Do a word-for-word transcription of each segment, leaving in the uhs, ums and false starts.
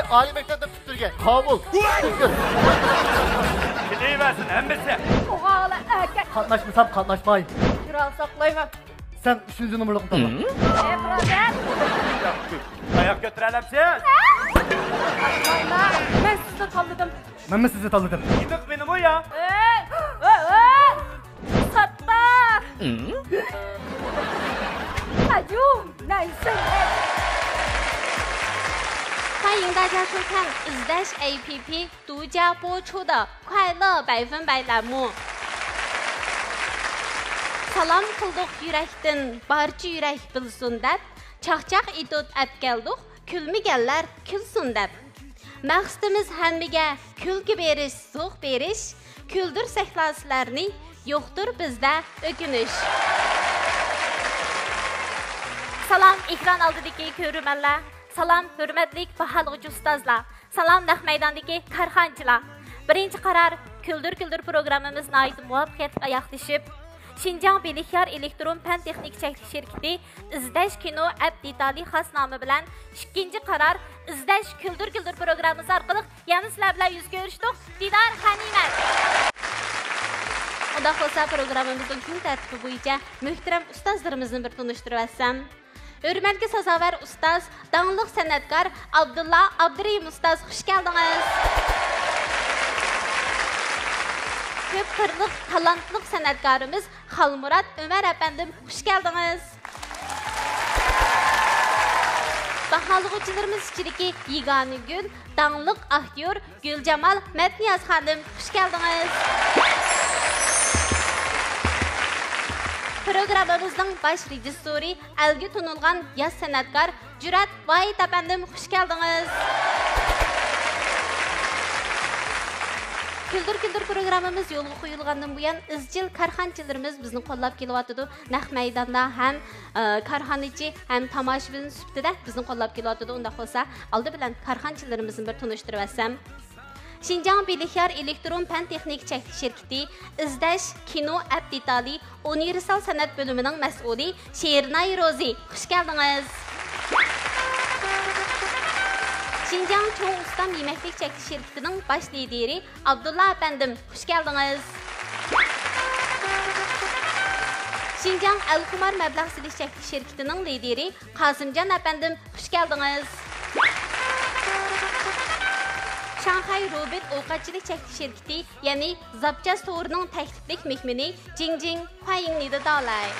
ئالىي مەكتەپنى پۈتتۈرگەن قاۋۇل. كېلىۋەرسۇن ھەممىسى. ئوغالا ئەركەك. قاتناشمىسام قاتناشماي. يۈرەل ساقلايمەن. سەن ئۈچىنچى نومۇرلۇقنى تاللا. ئەي، بۇرادەر. ئاياق كۆتۈرەلەمسىز؟ مەن سىزنى تاللىدىم. مەنمۇ سىزنى تاللىدىم. يېنىق مېنىمۇ يا. ئەي، ئەي، ئەي. ساتتار. 欢迎大家收看 ئىزدەش ئەي پى پى 独家播出的快乐百分百栏目. سالام قىلدۇق يۈرەكتىن، بارچە يۈرەك بىلسۇن دەپ، چاقچاق ئېتوت ئەپ كەلدۇق، كۈلمىگەنلەر كۈلسۇن دەپ. مەقسىتىمىز ھەممىگە كۈلكە بېرىش، زوق بېرىش، كۈلدۈرسەكلا سىلەرنى، يوقتۇر بىزدە ئۆكۈنۈش. سالام ئېكران ئالدىدىكى كۆرۈرمەنلەر، سالام ھۆرمەتلىك باھالىغۇچى ئۇستازلار، سالام نەق مەيداندىكى كارخانىچىلار. بىرىنچى قارار، كۈلدۈر كۈلدۈر پروگراممىمىز ناھايىتى مۇۋەپپەقىيەتلىك ئاياغلىشىپ، شىنجاڭ بىلىكيار ئېلېكترون پەن تېخنىكا چەكلىك شىركىتى ئىزدەش كىنو ئەپ دېتالى خاس نامى بىلەن ئىككىنچى قارار ئىزدەش كۈلدۈر كۈلدۈر پروگراممىسى ئارقىلىق يەنە سىلەر بىلەن يۈز كۆرۈشتۇق. دىدار غەنىيمەت. ئۇنداق بولسا، پروگراممىمىزنىڭ كۈن تەرتىپى بويىچە مۆھتەرەم ئۇستازلىرىمىزنى بىر تونۇشتۇرۇۋەتسەم. ھۆرمەتكە سازاۋەر ئۇستاز، داڭلىق سەنئەتكار ئابدۇللا ئابدۇرېھىم ئۇستاز، خۇش كەلدىڭىز. كۆپ قىرلىق، تالانتلىق سەنئەتكارىمىز خالمۇرات ئۆمەر ئەپەندىم، خۇش كەلدىڭىز. باھالىغۇچىلىرىمىز ئىچىدىكى يېگانە گۈل، داڭلىق ئاكتيور گۈلجامال مەتنىياز خانىم، خۇش كەلدىڭىز. پروگراممىمىزنىڭ باش رېژىسسورى، ئەلگە تونۇلغان ياش سەنئەتكار جۈرئەت ۋاھىت ئەپەندىم، خۇش كەلدىڭىز. كۈلدۈر كۈلدۈر پروگراممىمىز يولغا قويۇلغاندىن بۇيان، ئىزچىل كارخانىچىلىرىمىز بىزنى قوللاپ كېلىۋاتىدۇ. نەق مەيداندا ھەم، ئە، كارخانىچى، ھەم تاماشىبىن سۈپىتىدە بىزنى قوللاپ كېلىۋاتىدۇ. ئۇنداق بولسا، ئالدى بىلەن كارخانىچىلىرىمىزنى بىر تونۇشتۇرۇۋەتسەم. شىنجاڭ بىلىكيار ئېلېكترون پەن تېخنىكا چەكلىك شىركىتى ئىزدەش كىنو ئەپ دېتالى ئۇنىۋېرسال سەنئەت بۆلۈمىنىڭ مەسئۇلى شېرىناي روزى، خۇش كەلدىڭىز. شىنجاڭ چوڭ ئۇستام يېمەكلىك چەكلىك شىركىتىنىڭ باش لىدىرى ئابدۇللا ئەپەندىم، خۇش كەلدىڭىز. شىنجاڭ ئەلخۇمار مەبلەغ سېلىش چەكلىك شىركىتىنىڭ لىدىرى قاسىمجان ئەپەندىم، خۇش كەلدىڭىز. شاڭخەي روبىن ئوقەتچىلىك چەكلىك شىركىتى، يەنى زاپچاس تورىنىڭ تەكلىپلىك مېھمىنى جىڭجىڭ، خۇەيىڭنى دېدالاي.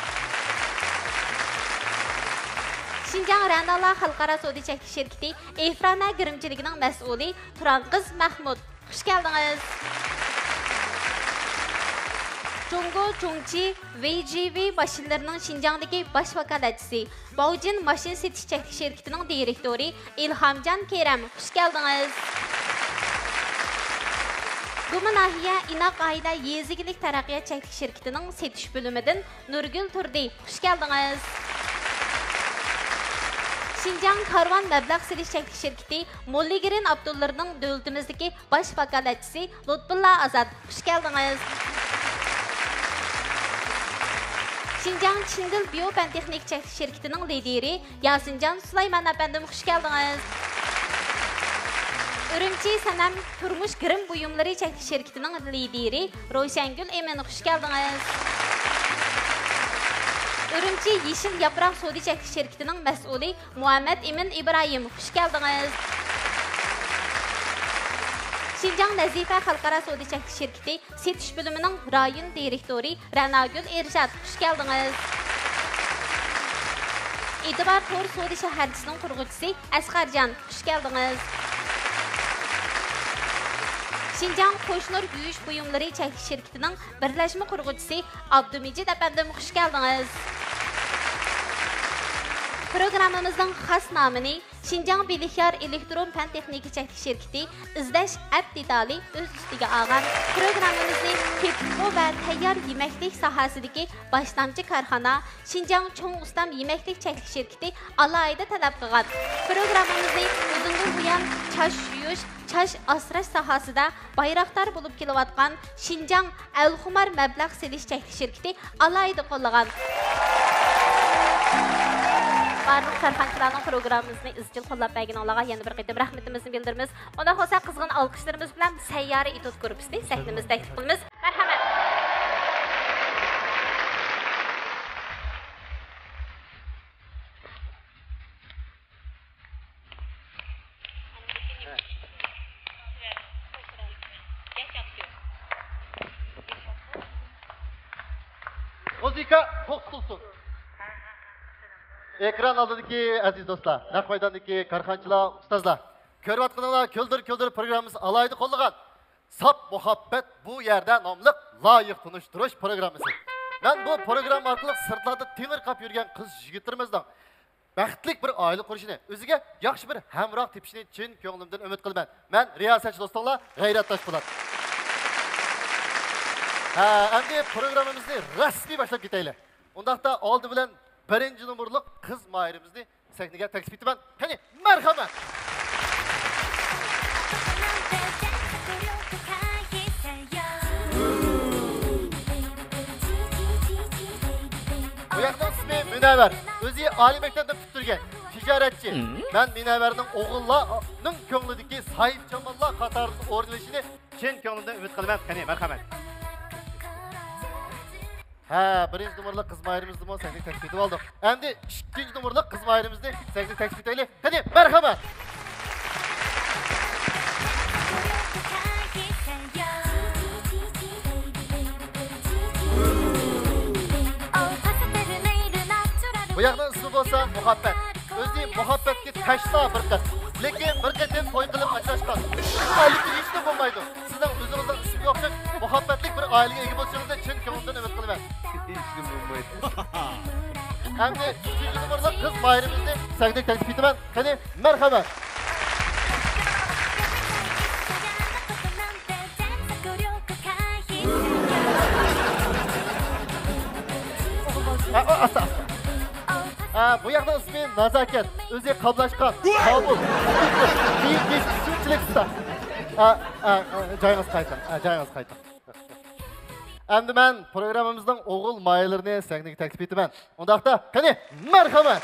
شىنجاڭ رەنالا خەلقئارا سودا چەكلىك شىركىتى ئېفرانە گىرىمچىلىكىنىڭ مەسئۇلى تۇران قىز مەخمۇت، خۇش كەلدىڭىز. جۇڭگو جۇڭچى ۋېيجىۋېي ماشىنىلىرىنىڭ شىنجاڭدىكى باش ۋاكالەتچىسى، باۋجىن ماشىنا سېتىش چەكلىك شىركىتىنىڭ دىرېكتورى ئىلھامجان كېرەم، خۇش كەلدىڭىز. گۇما ناھىيە ئىناق ئائىلە يېزا ئىگىلىك تەرەققىيات چەكلىك شىركىتىنىڭ سېتىش بۆلۈمىدىن نۇرگۈل تۇردى، خۇش كەلدىڭىز. شىنجاڭ كارۋان مەبلەغ سېلىش چەكلىك شىركىتى موللىگرىن ئاپتوللىرىنىڭ دۆلىتىمىزدىكى باش ۋاكالەتچىسى لۇتپۇللا ئازاد، خۇش كەلدىڭىز. شىنجاڭ چىندىل بىيو پەن تېخنىكا چەكلىك شىركىتىنىڭ لىدىرى ياسىنجان سۇلايمان ئەپەندىم، خۇش كەلدىڭىز. ئۈرۈمچى سەنەم تۇرمۇش گىرىم بۇيۇملىرى چەكلىك شىركىتىنىڭ لىدىرى روشەنگۈل ئىمىن، خۇش كەلدىڭىز. ئۈرۈمچى يېشىل ياپراق سودا چەكلىك شىركىتىنىڭ مەسئۇلى مۇھەممەت ئىمىن ئىبراھىم، خۇش كەلدىڭىز. شىنجاڭ نەزىپە خەلقئارا سودا چەكلىك شىركىتى سېتىش بۆلۈمىنىڭ رايون دىرېكتورى رەناگۈل ئىرشات، خۇش كەلدىڭىز. ئېتىبار تور سودا شەھەرچىسىنىڭ قۇرغۇچىسى ئەسقەرجان، خۇش كەلدىڭىز. شىنجاڭ قوشنۇر يۇيۇش بۇيۇملىرى چەكلىك شىركىتىنىڭ بىرلەشمە قۇرغۇچىسى ئابدۇمىجىت ئەپەندىم، خۇش كەلدىڭىز. پروگراممىمىزنىڭ خاس نامىنى شىنجاڭ بىلىكيار ئېلېكترون پەن تېخنىكا چەكلىك شىركىتى ئىزدەش ئەپ دېتالى ئۆز ئۈستىگە ئالغان پروگراممىمىزنى تېتىتقۇ ۋە تەييار يېمەكلىك ساھەسىدىكى باشلامچى كارخانا شىنجاڭ چوڭ ئۇستام يېمەكلىك چەكلىك شىركىتى ئالاھىدە تەلەپ قىلغان. پروگراممىمىزنى ئۇزۇندىن بۇيان چاچ يۇيۇش، چاچ ئاسراش ساھەسىدە بايراقدار بولۇپ كېلىۋاتقان شىنجاڭ ئەلخۇمار مەبلەغ سېلىش چەكلىك شىركىتى ئالاھىدە قوللىغان. بارلىق كارخانىچىلارنىڭ پروگراممىمىزنى ئىزچىل قوللاپ بەرگىنىڭلارغا يەنە بىر قېتىم رەھمىتىمىزنى بىلدۈرىمىز. ئۇنداق بولسا قىزغىن ئالقىشلىرىمىز بىلەن سەييارە ئېتوت گۇرۇپپىسىنى سەھنىمىزگە تەكلىپ قىلىمىز. مەرھەمەت. مۇزىكا توختىتىلسۇن. ئېكران ئالدىدىكى ئەزىز دوستلار، نەق مەيداندىكى كارخانىچىلار، ئۇستازلار، كۆرۈۋاتقىنىڭلار كۈلدۈر كۈلدۈر پروگراممىسى ئالاھىدە قوللىغان ساپ مۇھەببەت بۇ يەردە ناملىق لايىق تونۇشتۇرۇش پروگراممىسى. مەن بۇ پروگرامما ئارقىلىق سىرتلاردا تېڭىرقاپ يۈرگەن قىز يىگىتلىرىمىزنىڭ بەختلىك بىر ئائىلە قۇرۇشىنى، ئۆزىگە ياخشى بىر ھەمراھ تېپىشىنى چىن كۆڭلۈمدىن ئۈمىد قىلىمەن. مەن رىياسەتچى دوستۇڭلار غەيرەت تاشپولات. ھە، ئەمدى پروگراممىمىزنى رەسمىي باشلاپ كېتەيلى. ئۇنداقتا ئالدى بىلەن بىرىنچى نومۇرلۇق قىز ماھىرىمىزنى سەھنىگە تەكلىپ ئېتىمەن. قېنى، مەرھەمەت! بۇ ياقنىڭ ئىسمى مۇنەۋۋەر. ئۆزى ئالىي مەكتەپنى پۈتتۈرگەن تىجارەتچى. مەن مۇنەۋۋەرنىڭ ئوغۇللارنىڭ كۆڭلىدىكى ساھىبجاماللار قاتارىدا ئورۇن ئېلىشىنى چىن كۆڭلۈمدىن ئۈمىد قىلىمەن. قېنى، مەرھەمەت. ھە، بىرىنچى نومۇرلۇق قىز ماھىرىمىزنىمۇ سەھنىگە تەكلىپ ئېتىۋالدۇق. ئەمدى ئىككىنچى نومۇرلۇق قىز ماھىرىمىزنى سەھنىگە تەكلىپ ئېتەيلى. قېنى، مەرھەمەت! بۇ ياقنىڭ ئىسمى بولسا مۇھەببەت. ئۆزى مۇھەببەتكە تەشنا بىر قىز. لېكىن بىر قېتىم توي قىلىپ ئاجراشقان. لېكىن ھېچنېمە بولمايدۇ. سىزنىڭ ئۆزىڭىزنىڭ ئىسمىگە ئوخشاش مۇھەببەتلىك بىر ئائىلىگە ئىگە بولۇشىڭىزنى چىن كۆڭلۈمدىن ئۈمىد قىلىمەن. ھېچنېمە بولمايدۇ. ئەمدى ئۈچىنچى نومۇرلۇق قىز ماھىرىمىزنى سەھنىگە تەكلىپ ئېتىمەن. قېنى، مەرھەمەت! ئا، ئا، ئاستا، ئاستا. ئا، بۇ ياقنىڭ ئىسمى نازاكەت. ئۆزى قاملاشقان، قابىل، كىيىم كىيىش شۇنچىلىك ئۇستا. ئا، ئا، ئا، جايىڭىز قايتىڭ. ئا، جايىڭىز قايتىڭ. ئەمدى مەن پروگراممىمىزنىڭ ئوغۇل ماھىرلىرىنى سەھنىگە تەكلىپ ئېتىمەن. ئۇنداقتا، قېنى، مەرھەمەت!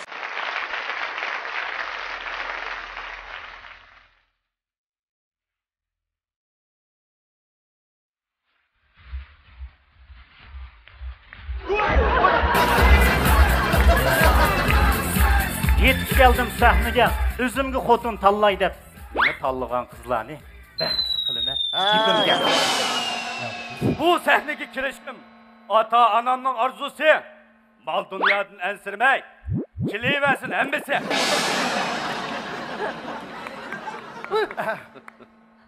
يېتىپ كەلدىم سەھنىگە، ئۆزۈمگە خوتۇن تاللاي دەپ. مېنى تاللىغان قىزلارنى بەختلىك قىلىمەن. ھە. گېپىمگە. بۇ سەھنىگە كىرىشىم ئاتا-ئانامنىڭ ئارزۇسى. مال-دۇنيادىن ئەنسىرىمەي، كېلىۋەرسۇن ھەممىسى.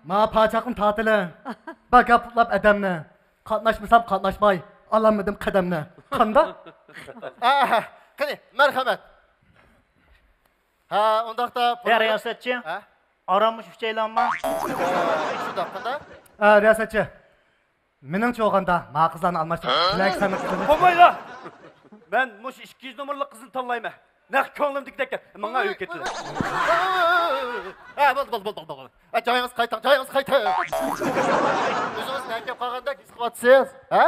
ما پاچاقنى تارتىلى. بار گەپ پۇتلاپ ئادەمنى. قاتناشمىسام قاتناشماي، ئالالمىدىم قەدەمنى. قانداق؟ ئەھە، قېنى، مەرھەمەت. ھە، ئۇنداقتا يا رىياسەتچى، ھە؟ ئارام مۇشۇ ئۈچەيلەنما؟ شۇنداق، قانداق؟ ئە، رىياسەتچى، مېنىڭچە بولغاندا، ما قىزلارنى ئالماشتۇر. بىلەك سەننى قىزىنى. بولمايدۇ. مەن مۇشۇ ئىككىنچى نومۇرلۇق قىزنى تاللايمەن. نەق كۆڭلۈمدىكىدەك. ماڭا ئۆيگە كېتىلە. ھە، بولدى، بولدى، بولدى، بولدى. ھە، جايىڭىزغا قايتىڭ، جايىڭىزغا قايتىڭ. ئۆزىڭىز نەگە كەپ قالغاندەك ھېس قىلىۋاتىسىز؟ ھە؟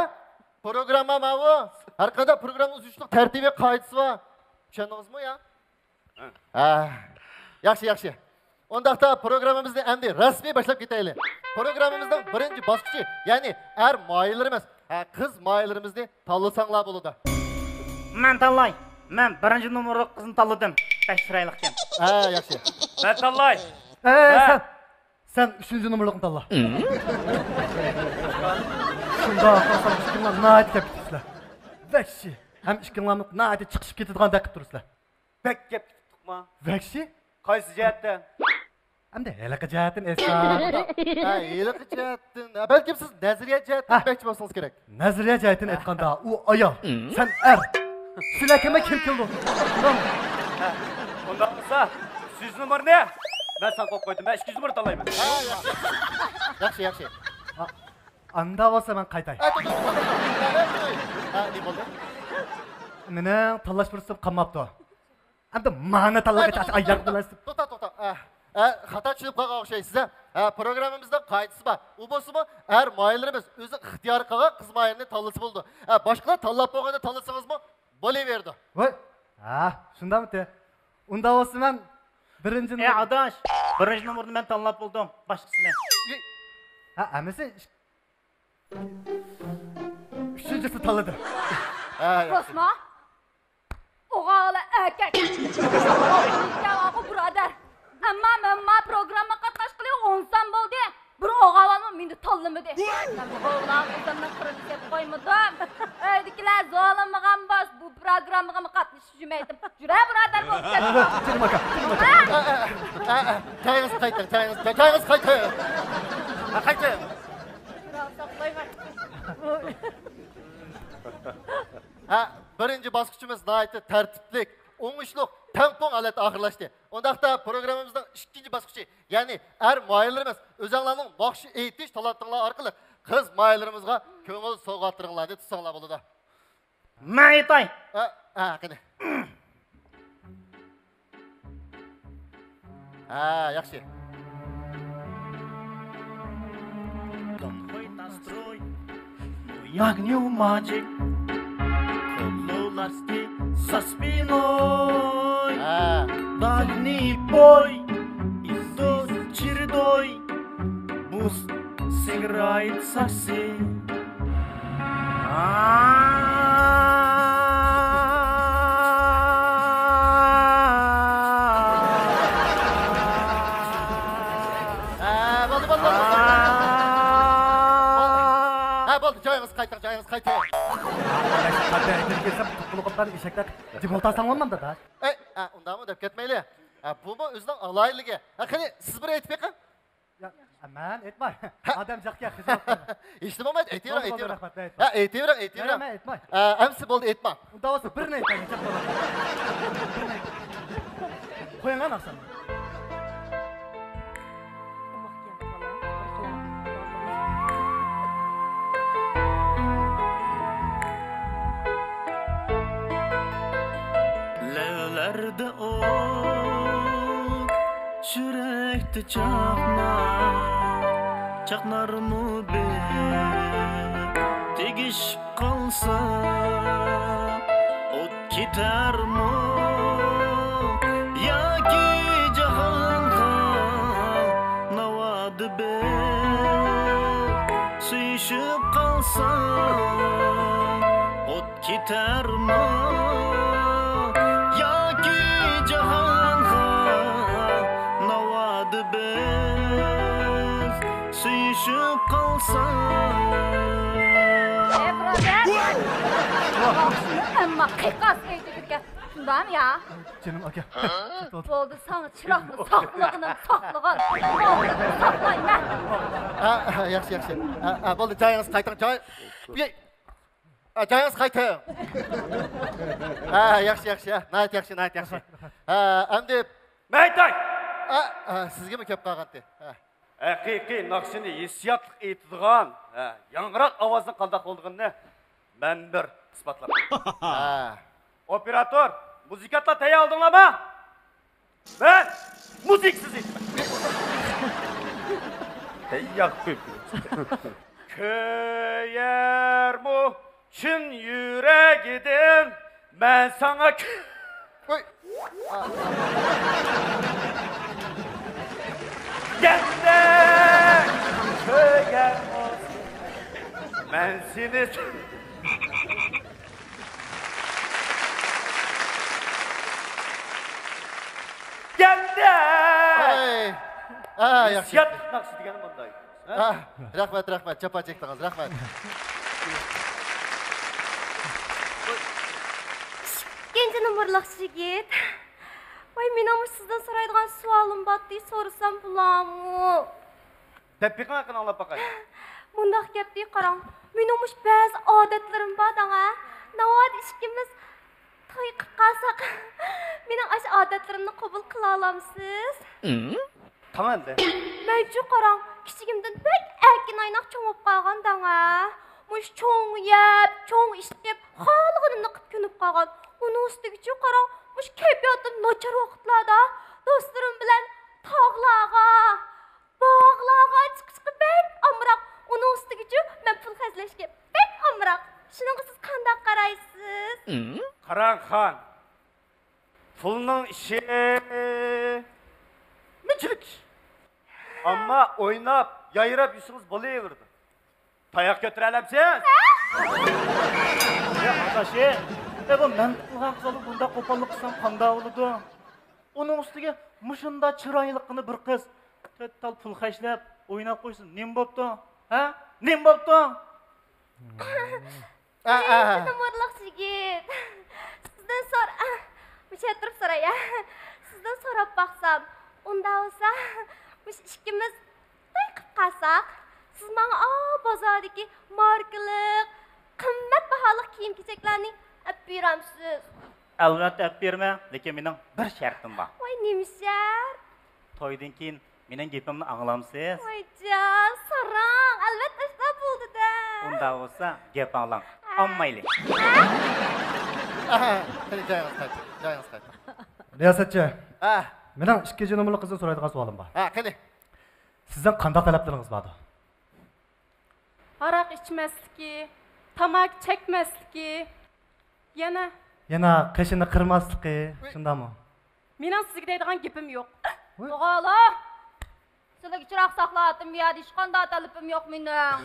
پروگرامما ماۋۇ. ھەر قانداق پروگرامما ئۈزۈشنىڭ تەرتىپى، قائىدىسى بار. چۈشەندىڭىزمۇ يا؟ ھە. ياخشى، ياخشى. ئۇنداقتا پروگراممىمىزنى ئەمدى رەسمىي باشلاپ كېتەيلى. پروگراممىمىزنىڭ بىرىنچى باسقۇچى، يەنى ئەر ماھىرلىرىمىز، ھە، قىز ماھىرلىرىمىزنى تاللىساڭلار بولىدۇ. مەن تاللاي. مەن بىرىنچى نومۇرلۇق قىزنى تاللىدىم. بەك چىرايلىقكەن. ھە، ياخشى. مەن تاللاي. ئەي، مەن. سەن، سەن ئۈچىنچى نومۇرلۇقنى تاللا. شۇنداق قىلسام ئىككىڭلار ناھايىتى كەپ كېتىپسىلەر. ۋەھشىي. ھەم ئىككىڭلارمۇ ناھايىتى چىقىشىپ كېتىدىغاندەك قىلىپ تۇرىسىلەر. بەك كەپ كېتىپتۇقما؟ ۋەھشىي. قايسى جەھەتتىن؟ ئەمدى ھېلىقى جەھەتتىن ئېيتسام. ھە، ھېلىقى جەھەتتىن. ھە، بەلكىم سىز نەزەرىيە جەھەتتىن ھە. دېمەكچى بولسىڭىز كېرەك. نەزەرىيە جەھەتتىن ھە. ئېيتقاندا، ئۇ ئايال، سەن ئەر. سىلەر كىمگە كىم كېلىدۇ؟ ھە. ئۇنداق بولسا، ئۈچىنچى نومۇرنى مەن ساڭا قويۇپ قويدۇم. مەن ئىككىنچى نومۇرنى تاللايمەن. ھە، ياخشى. ياخشى، ياخشى. ئا-، ئاندا بولسا مەن قايتاي. ئە، توختا، توختا، توختا. ھە، نېمە بولدى؟ مېنىڭ تاللاش پۇرسىتىم قالماپتۇ. ئەمدى مانا تاللاپ ئە، ئېيتاي، توختا، ئاياق توختا، بىلەن. توختا، توختا. ئە، ئە، خاتا چۈشىنىپ قالغان ئوخشايسىز، ھە؟ ھە، پروگراممىمىزنىڭ قائىدىسى بار. ئۇ بولسىمۇ، ئەر ماھىرلىرىمىز ئۆزى ئىختىيارى قىلغان قىز ماھىرنى تاللىسا بولىدۇ. ھە، باشقىلار تاللاپ بولغاندا تاللىسىڭىزمۇ بولۇۋېرىدۇ. ۋاي، ھە، شۇنداقمىتى؟ ئۇنداق بولسا مەن بىرىنچى ئەي نومۇر. ئاداش، بىرىنچى نومۇرنى مەن تاللاپ بولدۇم، باشقىسىنى. ھە، ھەممىسى ئىك-، ئۈچىنچىسىنى تاللىدىم. ھە، ياخشى. قوشما. ئوغالا ئەركەك. ئىكەۋاغۇ بۇرادەر. ئەمما مەن ما پروگرامما قاتناشقىلى ئون سان بولدى. بىر ئوغاۋانمۇ مېنى تاللىمىدى. مەن بۇ ئوغلان ئۆزۈمنىڭ قىرىنى سېلىپ قويمىدىم. ئۆيدىكىلەر زورلىمىغان بولسا بۇ پروگراممىغىمۇ قاتنىشىپ يۈرمەيتتىم. جۈرە بۇرادەر بولۇپ كەتتىم. جېنىم ئاكا، جېنىم ئاكا. ھە؟ ئە، ئە، ئە، ئە، جايىڭىزغا قايتىڭ، جايىڭىز، جاي-، جايىڭىزغا قايتىڭ. ھە، قايتىڭ. ساقلايمەن. ھە، بىرىنچى باسقۇچىمىز ناھايىتى تەرتىپلىك، ئوڭۇشلۇق، تەڭپۇڭ ھالەتتە ئاخىرلاشتى. ئۇنداقتا پروگراممىمىزنىڭ ئىككىنچى باسقۇچى، يەنى ئەر مۇھەررىرلىرىمىز ئۆزەڭلارنىڭ ناخشا ئېيتىش تالانتىڭلار ئارقىلىق قىز مۇھەررىرلىرىمىزغا كۆڭۈل سوۋغاتلىرىڭلارنى تۇتساڭلار بولىدۇ. مەن ئېيتاي. ھە، ھە، قېنى. ھە، ياخشى. Пневматик, колодки за спиной. ھە. Дальний бой, идут чередой. Пусть сыграет саксы. ھە، بولدى، بولدى، بولدى. ھە، بولدى، جايىڭىزغا قايتىڭ، جايىڭىزغا قايتىڭ. قايتىپ كەلسەم، توققۇلۇق ئوتلارنى ئېشەكتەك جىم ئولتۇرساڭ بولمامدۇ، داش؟ ئەي، ئە، ئۇنداقمۇ دەپ كەتمەيلى. ئە، بۇمۇ ئۆزىنىڭ ئالاھىدىلىكى. ھە، قېنى، سىز بىر ئېيتىپ بېقىڭ. يا، مەن ئېيتماي. ھە. ئادەم جىقكە خىجالەت قىلىدۇ. ھېچنېمە بولمايدۇ، ئېيتىۋېرىڭ، بولدى، بولدى، ئېيتىۋېرىڭ. رەھمەت، مەن ئېيتماي. ھە، ئېيتىۋېرىڭ، ئېيتىۋېرىڭ. يا، مەن ئېيتماي. ئە، ئەمسە بولدى، ئېيتماڭ. ئۇنداق بولسا بىرنى ئېيتاي، ھېساب قىلىڭ. بىرنى ئېيتاي. قويۇڭ، ناخشامنى. لەۋلەردە ئوت، يۈرەكتە چاقناق، چاقنارمۇ بىر تېگىشىپ قالسا، ئوت كېتەرمۇ ياكى جاھانغا؟ ناۋادا بىز سۆيۈشۈپ قالساق، ئوت كېتەرمۇ ياكى جاھانغا؟ ناۋادا بىز سۆيۈشۈپ قالساق. ئەي، بۇرادەر! ئەمما قىيقاس ئېيتىۋېتىدىكەن. شۇنداقمۇ يا؟ جېنىم ئاكا. بولدى، ساڭا چىراغنى ساقلىغىنىم ساقلىغان. ساقلايمەن. ھە، ھە، ياخشى، ياخشى. ھە، ھە، بولدى، جايىڭىزغا قايتىڭ، جاي. ھە، جايىڭىزغا قايتىڭ. ھە، ياخشى، ياخشى، ھە. ناھايىتى ياخشى، ناھايىتى ياخشى. ھە، ئەمدى مەيتاي! ھە، ھە، سىزگىمۇ كەپ قالغانتى. ھە. ھەقىقىي ناخشىنى ھېسسىياتلىق ئېيتىدىغان، ھە، ياڭراق ئاۋازنىڭ قانداق بولىدىغىنىنى مەن بىر ئىسپاتلاپ بېرەي. ھە. ئوپېراتور، مۇزىكانتلار تەييار بولدۇڭلارمۇ؟ مەن مۇزىكىسىز ئېيتىمەن. تەييار قويۇپ بېرىمىز. كۆيەرمۇ چىن يۈرەكىدىن مەن ساڭا كۆ-، ۋاي. دېگەندە كۆيەرمۇ مەن سېنى. دېگەندە. ئاي. ئا، ياخشى. ھېسسىيات ناخشا دېگەن مۇنداق. ھە؟ ئا، رەھمەت، رەھمەت. جاپا چەكتىڭىز، رەھمەت. ئىككىنچى نومۇرلۇق يىگىت. ۋاي، مېنىڭمۇ سىزدىن سورايدىغان سوئالىم بارتى، سورىسام بولامۇ؟ دەپ بېقىڭ، قېنى ئاڭلاپ باقاي. مۇنداق گەپتى، قاراڭ. مېنىڭ مۇشۇ بەزى ئادەتلىرىم بار دەڭە. ناۋادا ئىككىمىز توي قىلىپ قالساق، مېنىڭ ئاشۇ ئادەتلىرىمنى قوبۇل قىلالامسىز؟ تاڭ ئەمدى. مەنچۇ قاراڭ، كىچىكىمدىن بەك ئەركىن ئايناق چوڭ بولۇپ قالغان دەڭە. مۇشۇ چوڭ يەپ، چوڭ ئىچىپ، خالىغىنىمنى قىلىپ كۆنۈپ قالغان. ئۇنىڭ ئۈستىگىچۇ قاراڭ، مۇشۇ كەيپىياتىم ناچار ۋاقىتلاردا دوستلىرىم بىلەن تاغلارغا، باغلارغا چىقىشقا بەك ئامراق. ئۇنىڭ ئۈستىگىچۇ مەن پۇل خەجلەشكە بەك ئامراق. شۇنىڭغا سىز قانداق قارايسىز؟ قاراڭ خان، پۇلنىڭ ئىشى مۇنچىلىك ئىش. ئەمما ئويناپ، يايراپ يۈرسىڭىز بولۇۋېرىدۇ. تاياق كۆتۈرەلەمسىز؟ يا ئاداش، ئە، بۇ مەن قىلغان قىزلار بۇنداق قوپاللىق قىلسام قانداق بولىدۇ؟ ئۇنىڭ ئۈستىگە مۇشۇنداق چىرايلىققىنا بىر قىز تۆت تال پۇل خەجلەپ ئويناپ قويسا نېمە بوپتۇ؟ ھە؟ نېمە بوپتۇ؟ ئە، ئە. نومۇرلۇق يىگىت. سىزدىن سور-، ئە، مۇشۇ يەردە تۇرۇپ سوراي، ئە. سىزدىن سوراپ باقسام، ئۇنداق بولسا، مۇشۇ ئىككىمىز توي قىلىپ قالساق، سىز ماڭا ئاۋۇ بازاردىكى ماركىلىق، قىممەت باھالىق كىيىم-كېچەكلەرنى ئەپ بېرەمسىز؟ ئەلۋەتتە ئەپ بېرىمەن، لېكىن مېنىڭ بىر شەرتىم بار. ۋاي، نېمە شەرت؟ تويدىن كېيىن مېنىڭ گېپىمنى ئاڭلامسىز؟ ۋاي جان، ساراڭ، ئەلۋەتتە ئاشۇنداق بولىدۇ-دە. ئۇنداق بولسا گەپ ئاڭلاڭ. ھە؟ ئاڭمايلى. ھە؟ ئاھا، قېنى جايىڭىزغا قايتىڭ، جايىڭىزغا قايتىڭ. رىياسەتچى. ھە. مېنىڭ ئىككىنچى نومۇرلۇق قىزدىن سورايدىغان سوئالىم بار. ھە، قېنى. سىزنىڭ قانداق تەلەپلىرىڭىز باردۇ؟ ھاراق ئىچمەسلىكى، تاماكا چەكمەسلىكى، يەنە؟ يەنە قېشىنى قىرماسلىقى، ۋۇي. شۇنداقمۇ؟ مېنىڭ سىزگە دەيدىغان گېپىم يوق. ۋۇي. توغالو! سىلىگە چىراغ ساقلاۋاتىمەن، بۇ يەردە ھېچقانداق تەلىپىم يوق مېنىڭ.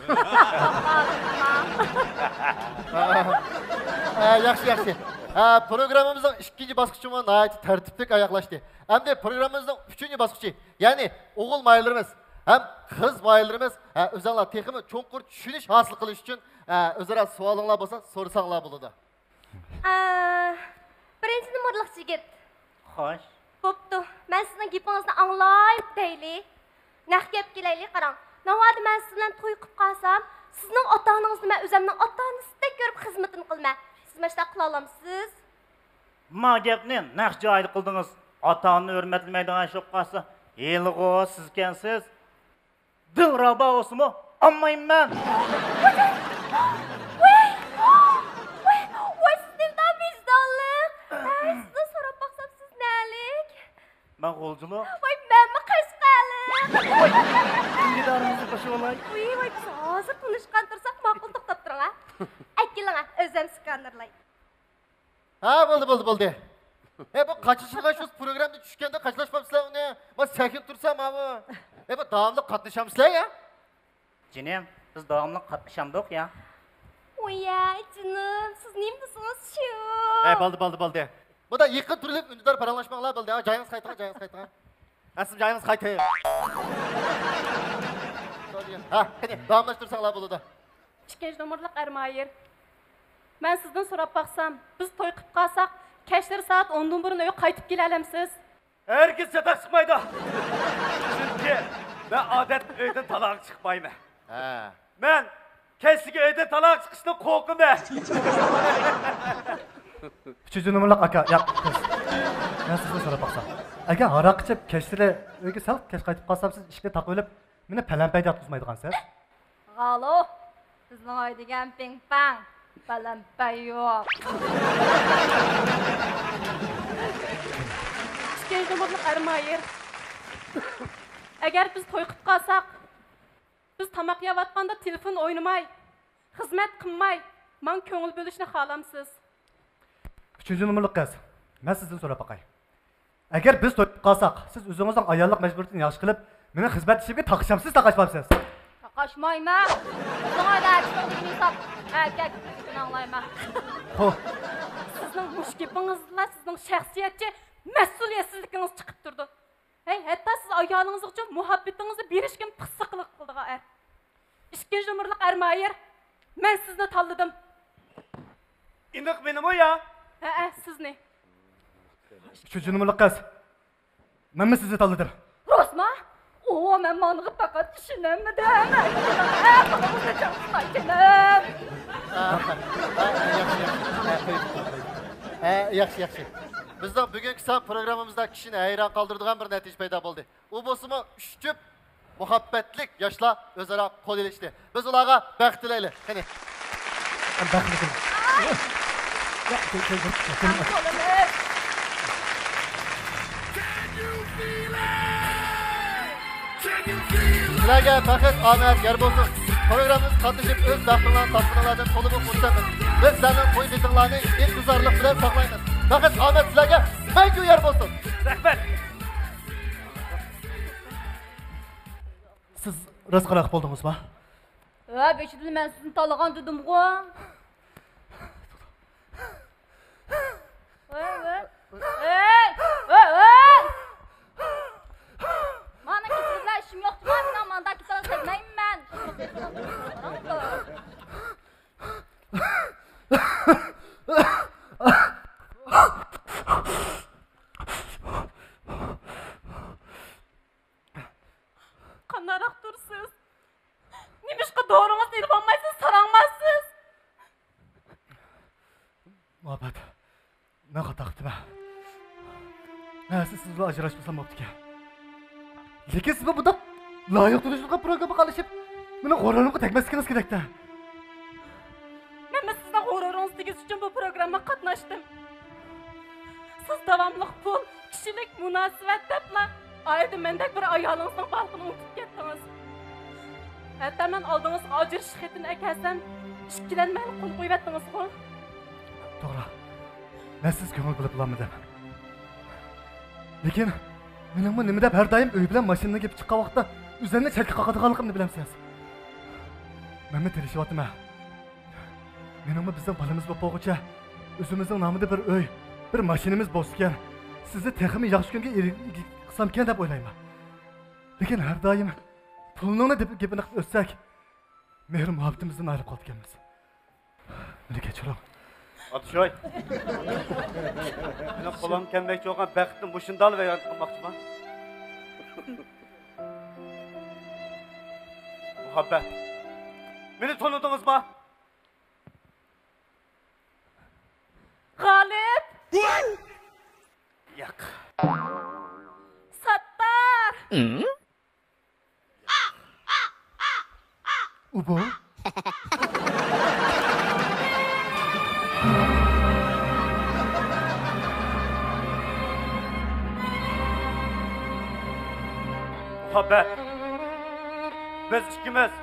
ئە، ياخشى، ياخشى. ئە، پروگراممىمىزنىڭ ئىككىنچى باسقۇچىمۇ ناھايىتى تەرتىپلىك ئاياغلاشتى. ئەمدى پروگراممىمىزنىڭ ئۈچىنچى باسقۇچى، يەنى ئوغۇل ماھىرلىرىمىز ھەم قىز ماھىرلىرىمىز، ئە، ئۆزۈڭلار تېخىمۇ چوڭقۇر چۈشىنىش ھاسىل قىلىش ئۈچۈن، ئە، ئۆزئارا سوئالىڭلار بولسا سورىساڭلار بولىدۇ. ئە، بىرىنچى نومۇرلۇق يىگىت. خوش. بوپتۇ، مەن سىزنىڭ گېپىڭىزنى ئاڭلاي دەيلى. نەق گەپكە كېلەيلى، قاراڭ. ناۋادا مەن سىز بىلەن توي قىلىپ قالسام، سىزنىڭ ئاتا-ئانىڭىزنى مەن ئۆزۈمنىڭ ئاتا-ئانىسىدەك كۆرۈپ خىزمىتىنى قىلىمەن. سىز مانا شۇنداق قىلالامسىز؟ ما گەپنى نەق جايىدا قىلدىڭىز. ئاتا-ئانىنى ھۆرمەتلىمەيدىغان ئىش بولۇپ قالسا، ھېلىغۇ سىزكەنسىز. دىلرەبا بولسىمۇ ئالمايمەن. ۋاي، ۋاي، ۋاي، سىز نېمىدەپ ۋىجدانلىق؟ ھە، سىزدىن سوراپ باقسام، سىز نەلىك؟ مەن غۇلجىلىق. ۋاي، مەنمۇ قەشقەرلىك. ۋاي، ئىگىدارىڭىزنى قوشۇۋالاي. ۋاي، ۋاي، بىز ھازىر تونۇشقان تۇرساق ماقۇل، توختاپ تۇرۇڭ ھە. ئەكېلىڭ ھە، ئۆزۈم سكانېرلاي. ھە، بولدى، بولدى، بولدى. ھە، بۇ قاچىلىشىدىغان شۇ پروگراممىدا چۈشكەندە قاچىلاشمامسىلەر ئۇنى؟ ما سەكىن تۇرسا ماۋۇ. ھە، بۇ داۋاملىق قاتنىشامسىلەر يا؟ جېنىم، بىز داۋاملىق قاتنىشامدۇق يا. ۋوي يا، جېنىم، سىز نېمە دېسىڭىز شۇ. ھە، بولدى، بولدى، بولدى. بۇدا يېقىن تۈرلۈك ئۈندىدار پاراڭلاشماڭلار، بولدى. ھە، جايىڭىزغا قايتىڭ، جايىڭىزغا قايتىڭ. ھە، سىز جايىڭىزغا قايتىڭ. ھە، قېنى، داۋاملاشتۇرساڭلار بولىدۇ. ئىككىنچى نومۇرلۇق ئەرمايىر. مەن سىزدىن سوراپ باقسام، بىز توي قىلىپ قالساق، كەچلىرى سائەت ئوندىن بۇرۇن ئۆيگە قايتىپ كېلەلەمسىز؟ ھەرگىز چاتاق چىقمايدۇ. چۈنكى مەن ئادەتتە ئۆيدىن تالاغا چىقمايمەن. ھە. مەن كەچلىكى ئۆيدىن تالاغا چىقىشتىن قورقىمەن. ئۈچىنچى نومۇرلۇق ئاكا، ياق، قىز. مەن سىزدىن سوراپ باقسام. ئەگەر ھاراق ئىچىپ، كەچلىرى ئۆيگە سەل كەچ قايتىپ قالسام، سىز ئىشىكنى تاقىۋېلىپ، مېنى پەلەمپەيدە ياتقۇزمايدىغانسىز؟ غالۇ، بىزنىڭ ئۆي دېگەن پىڭ-پاڭ، پەلەمپەي يوق. ئىككىنچى نومۇرلۇق ئەرمايىر. ئەگەر بىز توي قىلىپ قالساق، بىز تاماق يەۋاتقاندا تېلېفون ئوينىماي، خىزمەت قىلماي، ماڭا كۆڭۈل بۆلۈشنى خالامسىز؟ ئۈچىنچى نومۇرلۇق قىز، مەن سىزدىن سوراپ باقاي. ئەگەر بىز توي قىلىپ قالساق، سىز ئۆزىڭىزنىڭ ئاياللىق مەجبۇرىيىتىنى ياخشى قىلىپ، مېنىڭ خىزمەت ئىشىمگە تاقىشامسىز، تاقاشمامسىز؟ تاقاشمايمەن. سىزنىڭ ئۆيدە ئەركىشىنىڭ دېگىنى ھېساب. ئەركەك گېپىنى ئاڭلايمەن. خو. سىزنىڭ مۇشۇ گېپىڭىزلا سىزنىڭ شەخسىيەتچى، مەسئۇلىيەتسىزلىكىڭىز چىقىپ تۇرىدۇ. ھەي، ھەتتا سىز ئايالىڭىزغىچە مۇھەببىتىڭىزنى بېرىشكىمۇ پىخسىقلىق قىلىدىغان ئەر. ئىككىنچى نومۇرلۇق ئەرمايىر، مەن سىزنى تاللىدىم. ئېنىق مېنىمۇ يا؟ ھەئە، سىزنى. ئۈچىنچى نومۇرلۇق قىز، مەنمۇ سىزنى تاللىدىم. راستما؟ ئۇ، مەن مانىغا پەقەت ئىشىنەلمىدىم. ئەقلىڭىزنى چىڭ تۇتاي جېنىم. ئە، ياخشى، ياخشى. ئە، قويۇپ، قويۇپ. ئە، ياخشى، ياخشى. بىزنىڭ بۈگۈنكى سان پروگراممىمىزدا كىشىنى ھەيران قالدۇرىدىغان بىر نەتىجە پەيدا بولدى. ئۇ بولسىمۇ ئۈچ جۈپ مۇھەببەتلىك ياشلار ئۆزئارا قول ئېلىشتى. بىز ئۇلارغا بەخت تىلەيلى. قېنى. بەخت تىلەيلى. سىلەرگە بەخت، ئامەت يار بولسۇن. پروگراممىمىزغا قاتنىشىپ، ئۆز بەختىڭلارنى تاپقىنىڭلاردىن تولىمۇ خۇرسەنمىز. بىز سىلەرنىڭ توي خېتىڭلارنى ئىنتىزارلىق بىلەن ساقلايمىز. بەخت، ئامەت سىلەرگە مەڭگۈ يار بولسۇن. رەھمەت. سىز راست قاراق بولدىڭىزما؟ ھە، بېشىدىن مەن سىزنى تاللىغان دېدىمغۇ. ۋاي، ۋاي. ھەي، ھەي، ھەي! مانا كېسىلىكلەر ئىشىم يوق جۇما، مېنىڭ ماندا كېسىلىك تەگمەيمەن. قانداقراق تۇرىسىز؟ نېمىشقا دورىڭىزنى ئېلىۋالمايسىز، ساراڭماسىز؟ مۇھەببەت، مەن خاتا قىپتىمەن. مەن سىز بىلەن ئاجراشمىسام بوپتىكەن. لېكىن سىز بۇنداق لايىق تونۇشۇلغان پروگراممىغا قارىشىپ، مېنىڭ غۇرۇرۇمغا تەگمەسلىكىڭىز كېرەكتە. مەنمۇ سىزنىڭ غۇرۇرىڭىزنى تېگۈزۈش ئۈچۈن بۇ پروگراممىغا قاتناشتىم. سىز داۋاملىق پۇل، كىشىلىك مۇناسىۋەت دەپلا ئائىلىدە مەندەك بىر ئايالىڭىزنىڭ بارلىقىنى ئۇنتۇپ كەتتىڭىز. ھەتتا مەن ئالدىڭىزغا ئاجرىشىش خېتىنى ئەكەلسەم، ئىككىلەنمەيلا قول قويۇۋەتتىڭىزغۇ. توغرا، مەن سىز كۆڭۈل بۆلۈپ بولالمىدىم. لېكىن مېنىڭمۇ نېمە دەپ ھەر دائىم ئۆي بىلەن ماشىنىنى ئېلىپ چىققان ۋاقىتتا ئۆزۈمنى چەتكە قاقىدىغانلىقىمنى بىلەمسىز. مەنمۇ تىرىشىۋاتىمەن. مېنىڭمۇ بىزنىڭ بالىمىز بولۇپ بولغۇچە، ئۆزىمىزنىڭ نامىدا بىر ئۆي، بىر ماشىنىمىز بولسىكەن، سىزنى تېخىمۇ ياخشى كۈنگە ئىگە قىلسامكەن دەپ ئويلايمەن. لېكىن ھەر دائىم پۇلنىڭلا دەپ گېپىنى قىلىپ ئۆتسەك، مېھىر مۇھەببىتىمىزدىن ئايرىلىپ قالىدىكەنمىز. مېنى كەچۈرۈڭ. ئاتىشاي. مېنىڭ قولۇمغا كەلمەكچى بولغان بەختنى مۇشۇنداقلا ۋەيران قىلماقچىما؟ مۇھەببەت. مېنى تونۇدىڭىزما؟ غالىپ! ياق. ساتتار! ئۇ بۇ. مۇھەببەت، بىز ئىككىمىز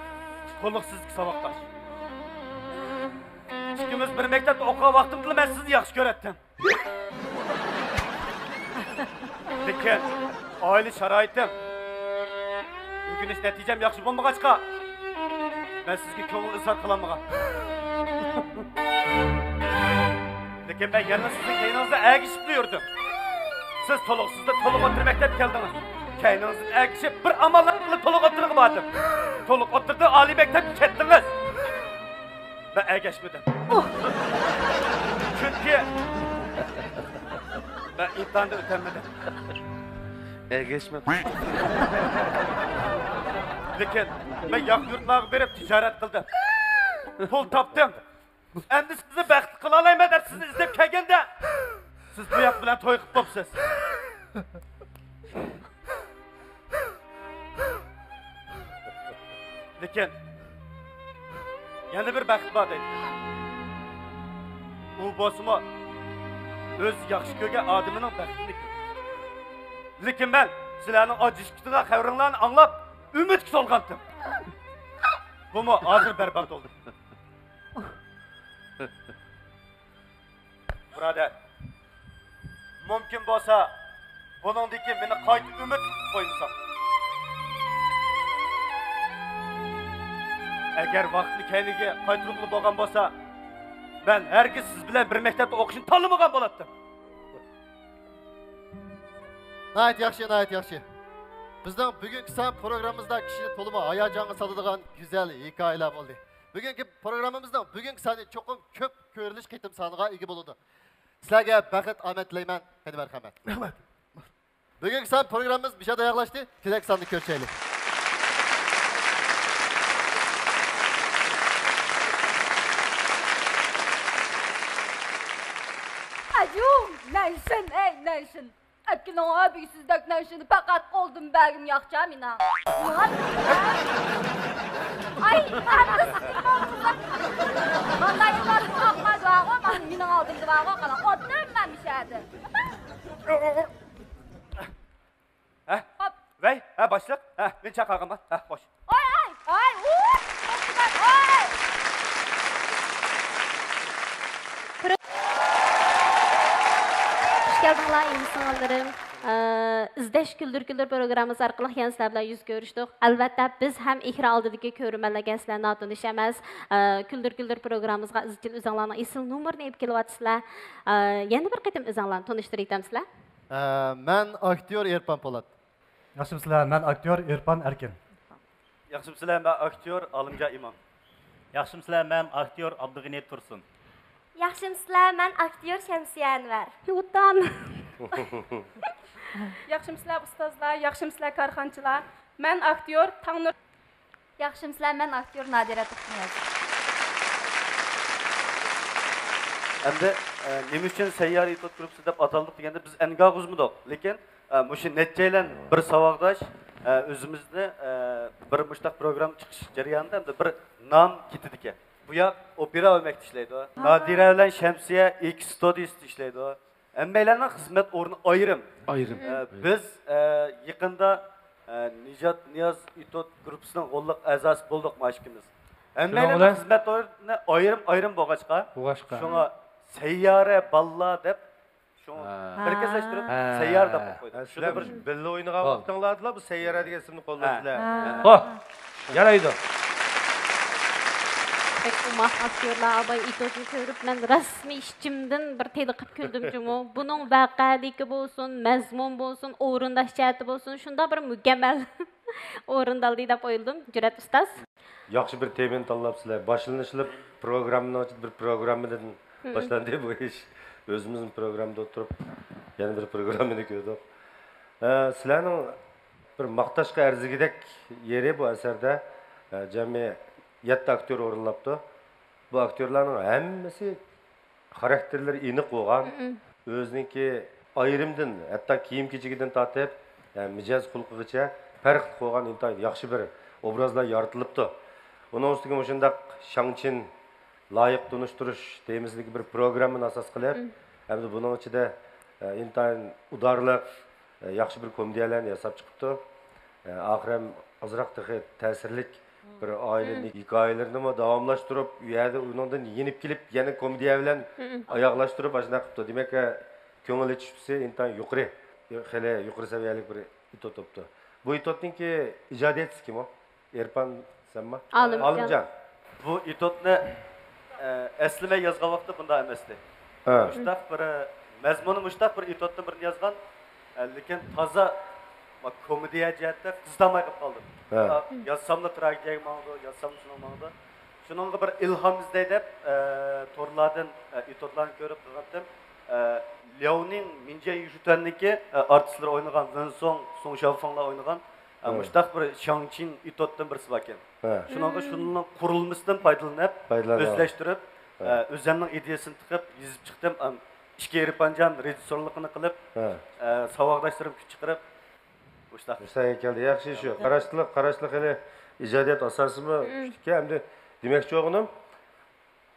تولۇق سىزىكى ساۋاقداش. ئىككىمىز بىر مەكتەپتە ئوقۇغان ۋاقتىمدىلا مەن سىزنى ياخشى كۆرەتتىم. لېكىن ئائىلە شارائىتىم، ئۆگىنىش نەتىجەم ياخشى بولمىغاچقا، مەن سىزگە كۆڭۈل ئىزھار قىلالمىغان. لېكىن مەن يەنىلا سىزنىڭ كەينىڭىزدە ئەگىشىپلا يۈردۈم. سىز تولۇقسىزدا تولۇق ئوتتۇرا مەكتەپكە كەلدىڭىز. كەينىڭىزدىن ئەگىشىپ بىر ئاماللار بىلەن تولۇق ئوتتۇرىغا باردىم. تولۇق ئوتتۇرىدىن ئالىي مەكتەپكە كەتتىڭىز. مەن ئەگەشمىدىم. چۈنكى مەن ئىمتىھاندا ئۆتەلمىدىم. ئەگەشمەپتۇ. لېكىن مەن ياقا يۇرتلارغا بېرىپ تىجارەت قىلدىم. پۇل تاپتىم. ئەمدى سىزنى بەختلىك قىلالايمەن دەپ سىزنى ئىزدەپ كەلگەندە، سىز بۇ ياق بىلەن توي قىلىپ بوپسىز. لېكىن يەنە بىر بەخت بار دەيدۇ. ئۇ بولسىمۇ ئۆزى ياخشى كۆرگەن ئادىمىنىڭ بەختىنى كۆرىدۇ. لېكىن مەن سىلەرنىڭ ئاجرىشىپ كېتىدىغان خەۋىرىڭلارنى ئاڭلاپ ئۈمىدكە تولغانتىم. بۇمۇ ھازىر بەربات بولدى. بۇرادەر، مۇمكىن بولسا، بۇنىڭدىن كېيىن مېنى قايتا ئۈمىدلىك قىلىپ قويمىساڭ. ئەگەر ۋاقىتنى كەينىگە قايتۇرغىلى بولغان بولسا، مەن ھەرگىز سىز بىلەن بىر مەكتەپتە ئوقۇشنى تاللىمىغان بولاتتىم. ناھايىتى ياخشى، ناھايىتى ياخشى. بىزنىڭ بۈگۈنكى سان پروگراممىمىزدا كىشىنى تولىمۇ ھاياجانغا سالىدىغان گۈزەل ھېكايىلەر بولدى. بۈگۈنكى پروگراممىمىزنىڭ بۈگۈنكى سانى چوقۇم كۆپ كۆرۈلۈش قېتىم سانىغا ئىگە بولىدۇ. سىلەرگە بەخت، ئامەت تىلەيمەن. قېنى، مەرھەمەت. رەھمەت. بۈگۈنكى سان پروگراممىمىز مۇشۇ يەردە ئاياغلاشتى. كېلەركى ساندا كۆرۈشەيلى. ئاجۇ، نەنشىن، ئەي، نەنشىن. ئەكېلىڭ، ئابىي، سىزدەك نەنشىنى پەقەت قولدىن بەرگىم ياقچە مېنىڭ. ئاي، ئەمدى سىزنىڭ قىزىق. مانداق يىللار قاقماز بارغۇ، مانا مېنىڭ ئالدىمدا بارغۇ، قاراڭ، ئولتۇرۇڭ مەن مۇشۇ يەردە. ھە؟ خوپ. ۋەي، ھە، باشلىق، ھە، مېنى چاقىرغان بار، ھە، خوش. ئاي، ئاي، ئاي، ئۇي، توختىمەن، ئاي. ئىنسانلىرىم، ئىزدەش كۈلدۈر كۈلدۈر پروگراممىسى ئارقىلىق يەنە سىلەر بىلەن يۈز كۆرۈشتۇق. ئەلۋەتتە، بىز ھەم ئېكران ئالدىدىكى كۆرۈرمەنلەرگە سىلەر ناتونۇش ئەمەس. كۈلدۈر كۈلدۈر پروگراممىمىزغا ئىزچىل ئۆزۈڭلارنىڭ ئېسىل نومۇرىنى ئېلىپ كېلىۋاتىسىلەر. يەنە بىر قېتىم ئۆزۈڭلارنى تونۇشتۇرۇۋېتەمسىلەر؟ مەن ئاكتيور ئېرپان پولات. ياخشىمۇسىلەر؟ مەن ئاكتيور ئېرپان ئەركىن. ياخشىمۇسىلەر؟ مەن ئاكتيور ئالىمجان ئىمام. ياخشىمۇسىلەر؟ مەن ئاكتيور ئابدۇغېنى تۇرسۇن. ياخشىمۇسىلەر؟ مەن ئاكتيور شەمسىيە ئەنۋەر. يوتان. ياخشىمۇسىلەر ئۇستازلار؟ ياخشىمۇسىلەر كارخانىچىلار؟ مەن ئاكتيور تاڭنۇر. ياخشىمۇسىلەر؟ مەن ئاكتيور نادىرە توختىنىياز. ئەمدى، ئە، نېمە ئۈچۈن سەييارە ئېتوت گۇرۇپپىسى دەپ ئاتالدۇق دېگەندە، بىز ئەنگە ئاغزىمىدۇق. لېكىن، ئە، مۇشۇ نەچچەيلەن بىر ساۋاقداش، ئە، ئۆزىمىزنى، ئە، بىر مۇشتاق پروگرامما چىقىش جەريانىدا ئەمدى بىر نام كېتىدىكەن. بۇ ياق ئوپېرا ۋە مەكتە ئىشلەيدۇ. نادىرە بىلەن شەمسىيە ئېكس ستۇدىيىسىدا ئىشلەيدۇ. ھەممەيلەننىڭ خىزمەت ئورنى ئايرىم. ئايرىم. ئە، بىز، ئە، يېقىندا، ئە، نىجات نىياز ئېتوت گۇرۇپپىسىنىڭ غوللۇق ئەزاسى بولدۇق مانا ئىككىمىز. ھەممەيلەننىڭ خىزمەت ئورنى ئايرىم ئايرىم بولغاچقا، بولغاچقا. شۇڭا سەييارە بالىلار دەپ، شۇڭا مەركەزلەشتۈرۈپ سەييارە دەپ قويدۇق. ھە، شۇنى سىلەر بىر بىللە ئوينىغان ۋاقتىڭلاردىلا بۇ سەييارە دېگەن ئىسىمنى قوللىدىڭلار. ھە. خوش، يارايدۇ. بەك ئوماق ئاكتيورلار، ئاباي ئېتوتنى كۆرۈپ، مەن رەسمىي ئىچىمدىن بىر تېلىقىپ كۈلدۈم جۇمۇ. بۇنىڭ ۋەقەلىكى بولسۇن، مەزمۇن بولسۇن، ئورۇنداش جەھەتى بولسۇن، شۇنداق بىر مۇكەممەل ئورۇندالدى دەپ ئويلىدىم، جۈرئەت ئۇستاز. ياخشى بىر تېمىنى تاللاپسىلەر. باشلىنىشلىق پروگراممىنىڭ ئىچىدە بىر پروگراممىدىن باشلاندى بۇ ئىش. ئۆزىمىزمۇ پروگراممىدا ئولتۇرۇپ، يەنە بىر پروگراممىنى كۆردۇق. ئە، سىلەرنىڭ بىر ماختاشقا ئەرزىگۈدەك يېرى بۇ ئەسەردە، ئە، جەمئىي يەتتە ئاكتيور ئورۇنلاپتۇ. بۇ ئاكتيورلارنىڭ ھەممىسى خاراكتېرلىرى ئېنىق بولغان، ئۆزىنىڭكى ئايرىمدىن، ھەتتا كىيىم-كېچىكىدىن تارتىپ، يەنى مىجەز-خۇلقىغىچە پەرقلىق بولغان ئىنتايىن ياخشى بىر ئوبرازلار يارىتىلىپتۇ. ئۇنىڭ ئۈستىگە مۇشۇنداق شاڭچىن لايىق تونۇشتۇرۇش تېمىسىدىكى بىر پروگراممىنى ئاساس قىلىپ، ھەمدە بۇنىڭ ئىچىدە، ئە، ئىنتايىن ئۇدارلىق، ئە، ياخشى بىر كومېدىيەلەرنى ياساپ چىقىپتۇ. ئە، ئاخىرى ھەم ئازراق تېخى تەسىرلىك بىر ئائىلە ھېكايىلىرىنىمۇ داۋاملاشتۇرۇپ، ئۇ يەردە ئۇنىڭدىن يېنىپ كېلىپ، يەنە كومېدىيە بىلەن ئاياغلاشتۇرۇپ، ئاشۇنداق قىپتۇ. دېمەك، ئە، كۆڭۈل ئېچىش تۈسى ئىنتايىن يۇقىرى، خېلى يۇقىرى سەۋىيەلىك بىر ئېتوت بوپتۇ. بۇ ئېتوتنىڭكى ئىجادىيەتچىسى كىم ئۇ؟ ئېرپان سەنمۇ؟ ئالىمجان. ئالىمجان. بۇ ئېتوتنى، ئە، ئەسلى مەن يازغان ۋاقىتتا بۇنداق ئەمەستى. ھە. مۇشتاق بىر، مەزمۇنى مۇشتاق بىر ئېتوتنى بىرنى يازغان، ئە، لېكىن تازا، ما، كومېدىيە جەھەتتە قىزىتالماي قېلىپ قالدىم. ھە. ئا، يازساملا تراگېدىيەگە ماڭىدۇ، يازساملا شۇنىڭغا ماڭىدۇ. شۇنىڭغا بىر ئىلھام ئىزدەي دەپ، ئە، تورلاردىن، ئە، ئېتوتلارنى كۆرۈپ قىلغانتىم. ئە، لياۋنىڭ مىنجيەن يۈشۈتۈەننىڭكى، ئە، ئارتىسلىرى ئوينىغان ۋېن سوڭ، سۇڭ شياۋفېڭلار ئوينىغان، ئە، ھە. مۇشتاق بىر شاڭچىن ئېتوتتىن بىرسى باركەن. ھە. شۇنىڭغا شۇنىڭ قۇرۇلمىسىدىن پايدىلىنىپ، پايدىلىنىپ. ئۆزلەشتۈرۈپ، ھە. ئە، ئۆزۈمنىڭ ئىدىيەسىنى تىقىپ يېزىپ چىقتىم. ئەم، ئىككى ئېرپانجان رېژىسسورلۇقىنى قىلىپ، ھە. ئە، ساۋاقداشلىرىم كۈچ چىقىرىپ، مۇشتاق. مۇشتاق كەلدى. ياخشى، شۇ قاراشلىق، قاراشلىق خېلى ئىجادىيەت ئاساسىمۇ كۈچلۈككەن. ئەمدى دېمەكچى بولغىنىم،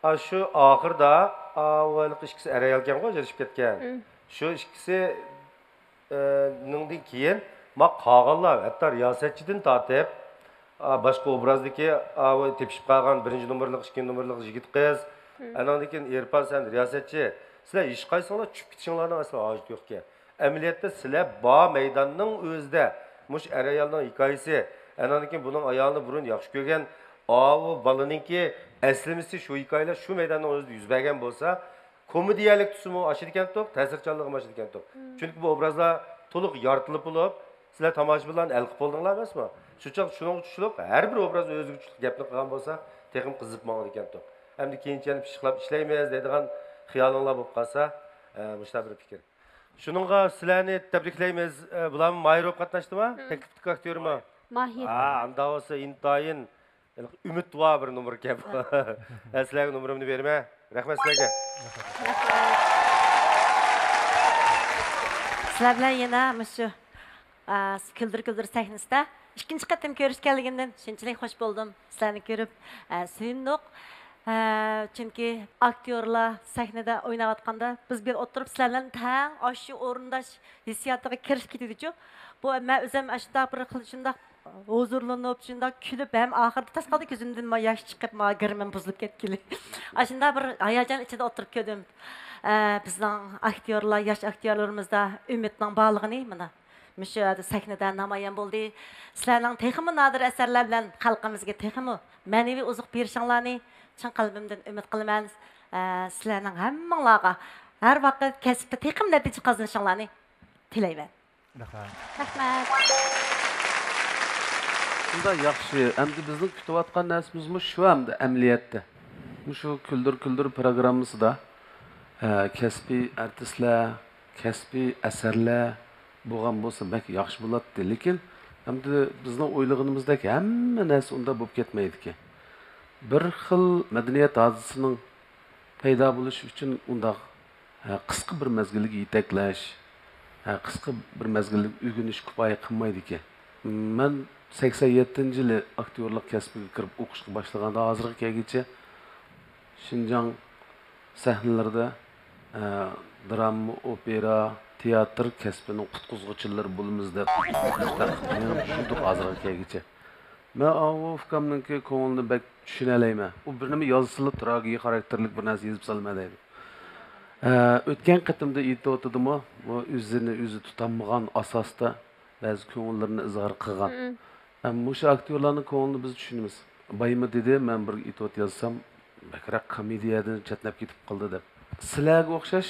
ئاشۇ ئاخىردا، ئاۋۇ ھېلىقى ئىككىسى ئەر-ئايالكەنغۇ، ئاجرىشىپ كەتكەن. شۇ ئىككىسى، ئە، نىڭدىن كېيىن، ما قالغانلار، ھەتتا رىياسەتچىدىن تارتىپ، ئا، باشقا ئوبرازدىكى، ئاۋۇ تېپىشىپ قالغان بىرىنچى نومۇرلۇق، ئىككىنچى نومۇرلۇق يىگىت قىز، ئانىڭدىن كېيىن ئېرپان، سەن رىياسەتچى، سىلەر ھېچقايسىڭلار چۈشۈپ كېتىشىڭلارنىڭ ئەسلى ھاجىتى يوقكەن. ئەمەلىيەتتە سىلەر بار مەيداننىڭ ئۆزىدە مۇشۇ ئەر-ئايالنىڭ ھېكايىسى، ئانىڭدىن كېيىن بۇنىڭ ئايالىنى بۇرۇن ياخشى كۆرگەن ئاۋۇ بالىنىڭكى ئەسلىمىسى شۇ ھېكايىلەر شۇ مەيداننىڭ ئۆزىدە يۈز بەرگەن بولسا، كومېدىيەلىك تۈسىمۇ ئاشىدىكەنتۇق، تەسىرچانلىقىمۇ ئاشىدىكەنتۇق. چۈنكى بۇ ئوبرازلار تولۇق يارىتىلىپ بولۇپ، سىلەر تاماشىبىنلارنى ئەل قىلىپ بولدۇڭلار ئەمەسمۇ؟ شۇ چاغ شۇنىڭغا چۈشلۈك ھەر بىر ئوبراز ئۆزىگە چۈشلۈك گەپنى قىلغان بولسا، تېخىمۇ قىزىپ ماڭىدىكەنتۇق. ئەمدى كېيىنچە يەنە پىششىقلاپ ئىشلەيمىز دەيدىغان خىيالىڭلار بولۇپ قالسا، ئە، مۇشۇنداق بىر پىكىر. شۇنىڭغا سىلەرنى تەبرىكلەيمىز. ئە، بۇلارمۇ ماھىر بولۇپ قاتناشتىما؟ تەكلىپتىكى ئاكتيورمۇ؟ ماھىر. ھا، ئاندا بولسا ئىنتايىن ئۈمىدۋار بىر نومۇر ئىكەن بۇ. ھە، سىلەرگە نومۇرۇمنى بېرىمەن. رەھمەت سىلەرگە. سىلەر بىلەن يەنە مۇشۇ، ئە، كۈلدۈر كۈلدۈر سەھنىسىدە ئىككىنچى قېتىم كۆرۈشكەنلىكىمدىن شۇنچىلىك خوش بولدۇم. سىلەرنى كۆرۈپ، ئە، سۆيۈندۇق. ئە، چۈنكى ئاكتيورلار سەھنىدە ئويناۋاتقاندا، بىز بىر ئولتۇرۇپ سىلەر بىلەن تەڭ ئاشۇ ئورۇنداش ھېسسىياتىغا كىرىپ كېتىدىچۇ. بۇ مەن ئۆزۈم ئاشۇنداق بىر خىل شۇنداق ھۇزۇرلىنىپ، شۇنداق كۈلۈپ، ھەم ئاخىرىدا تاس قالدى كۆزۈمدىن ما ياش چىقىپ، ما گىرىمىم بۇزۇلۇپ كەتكىلى. ئاشۇنداق بىر ھاياجان ئىچىدە ئولتۇرۇپ كۆردۈم. ئە، بىزنىڭ ئاكتيورلار، ياش ئاكتيورلىرىمىزدا ئۈمىدنىڭ بارلىقىنى مانا مۇشۇ يەردە سەھنىدە نامايان بولدى. سىلەرنىڭ تېخىمۇ نادىر ئەسەرلەر بىلەن خەلقىمىزگە تېخىمۇ مەنىۋى ئوزۇق بېرىشىڭلارنى چىن قەلبىمدىن ئۈمىد قىلىمەن. ئە، سىلەرنىڭ ھەممىڭلارغا ھەر ۋاقىت كەسىپتە تېخىمۇ نەتىجە قازىنىشىڭلارنى تىلەيمەن. رەھمەت. رەھمەت. شۇنداق ياخشى. ئەمدى بىزنىڭ كۈتۈۋاتقان نەرسىمىزمۇ شۇ ئەمدى ئەمەلىيەتتە. مۇشۇ كۈلدۈر كۈلدۈر پروگراممىسىدا، ھە، كەسپىي ئارتىسلار، كەسپىي ئەسەرلەر بولغان بولسا بەك ياخشى بولاتتى. لېكىن ئەمدى بىزنىڭ ئويلىغىنىمىزدەك ھەممە نەرسە ئۇنداق بولۇپ كەتمەيدىكەن. بىر خىل مەدەنىيەت ھادىسىسىنىڭ پەيدا بولۇشى ئۈچۈن ئۇنداق، ھە، قىسقا بىر مەزگىللىك يېتەكلەش، ھە، قىسقا بىر مەزگىللىك ئۆگىنىش كۇپايە قىلمايدىكەن. مەن سەكسەن يەتتىنچى يىلى ئاكتيورلۇق كەسپىگە كىرىپ ئوقۇشقا باشلىغاندا ھازىرغا كەلگۈچە شىنجاڭ سەھنىلىرىدە، ھە، دراما، ئوپېرا، تىياتىر كەسپىنىڭ قۇتقۇزغۇچىلىرى بولىمىز دەپ مۇشۇنداق مېڭىپ يۈردۇق ھازىرغا كەلگۈچە. مەن ئاۋۇ ئۇكامنىڭكى كۆڭلىنى بەك چۈشىنەلەيمەن. ئۇ بىر نېمە يازسىلا تراگىيە خاراكتېرلىك بىر نەرسە يېزىپ سالىمەن دەيدۇ. ئە، ئۆتكەن قېتىمدا ئېيتىۋاتىدىمۇ، ئۇ ئۆزىنى ئۆزى تۇتالمىغان ئاساستا بەزى كۆڭۈللىرىنى ئىزھار قىلغان. ئە، مۇشۇ ئاكتيورلارنىڭ كۆڭلىنى بىز چۈشىنىمىز. بايىمۇ دېدى، مەن بىر ئېيتىۋات يازسام، بەكرەك كومېدىيەدىن چەتنەپ كېتىپ قالدى دەپ. سىلەرگە ئوخشاش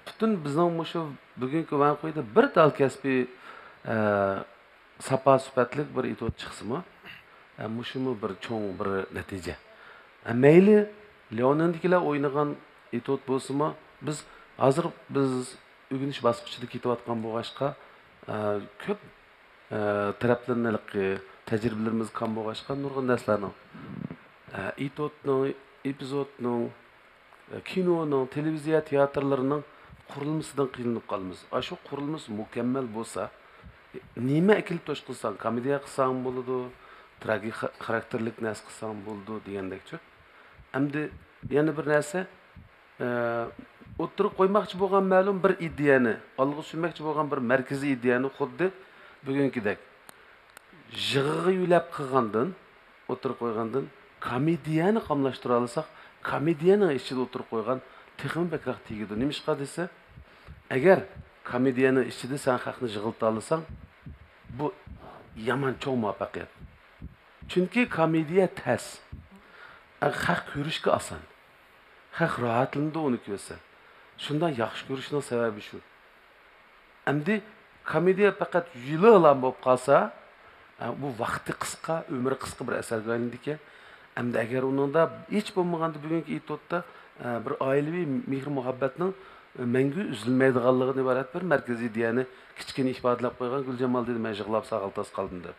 پۈتۈن بىزنىڭ مۇشۇ بۈگۈنكى ۋەنخۇيدا بىر تال كەسپىي، ئە، ساپا سۈپەتلىك بىر ئېتوت چىقسىمۇ، ئە، مۇشۇمۇ بىر چوڭ بىر نەتىجە. ئە، مەيلى ليونىندىكىلەر ئوينىغان ئېتوت بولسىمۇ، بىز ھازىر بىز ئۆگىنىش باسقۇچىدا كېتىۋاتقان بولغاچقا، ئە، كۆپ، ئە، تەرەپلىرىنى ھېلىقى تەجرىبىلىرىمىز كەم بولغاچقا، نۇرغۇن نەرسىلەرنىڭ، ئە، ئېتوتنىڭ، ئېپىزودنىڭ، كىنونىڭ، تېلېۋىزىيە تىياتىرلىرىنىڭ قۇرۇلمىسىدىن قىينىلىپ قالىمىز. ئاشۇ قۇرۇلمىسى مۇكەممەل بولسا، نېمە ئەكېلىپ توشقۇزساڭ، كومېدىيە قىلساڭ بولىدۇ، تراگىك خاراكتېرلىك نەرسە قىلساڭ بولىدۇ دېگەندەكچۇ. ئەمدى يەنە بىر نەرسە، ئە، ئوتتۇرىغا قويماقچى بولغان مەلۇم بىر ئىدىيەنى، ئالغا سۈرمەكچى بولغان بىر مەركىزىي ئىدىيەنى خۇددى بۈگۈنكىدەك يىغىغا يۆلەپ قىلغاندىن، ئوتتۇرىغا قويغاندىن، كومېدىيەنى قاملاشتۇرالىساق، كومېدىيەنىڭ ئىچىدە ئوتتۇرىغا قويغان تېخىمۇ بەكرەك تېگىدۇ. نېمىشقا دېسە، ئەگەر كومېدىيەنىڭ ئىچىدە سەن خەقنى يىغلىتالىساڭ، بۇ يامان چوڭ مۇۋەپپەقىيەت. چۈنكى كومېدىيە تەس. خەق كۆرۈشكە ئاسان. خەق راھەتلىنىدۇ ئۇنى كۆرسە. شۇنداق ياخشى كۆرۈشنىڭ سەۋەبى شۇ. ئەمدى كومېدىيە پەقەت يىلىلا بولۇپ قالسا، ئە، بۇ ۋاقتى قىسقا، ئۆمرى قىسقا بىر ئەسەرگە ئايلىنىدىكەن. ئەمدى ئەگەر ئۇنىڭدا ھېچ بولمىغاندا بۈگۈنكى ئېتوتتا، ئە، بىر ئائىلىۋى مېھىر مۇھەببەتنىڭ، ئە، مەڭگۈ ئۈزۈلمەيدىغانلىقىدىن ئىبارەت بىر مەركىزىي ئىدىيەنى كىچىككىنە ئىپادىلەپ قويغان گۈلجامال دېدى، مەن يىغلاپ ساغالتاس قالدىم دەپ.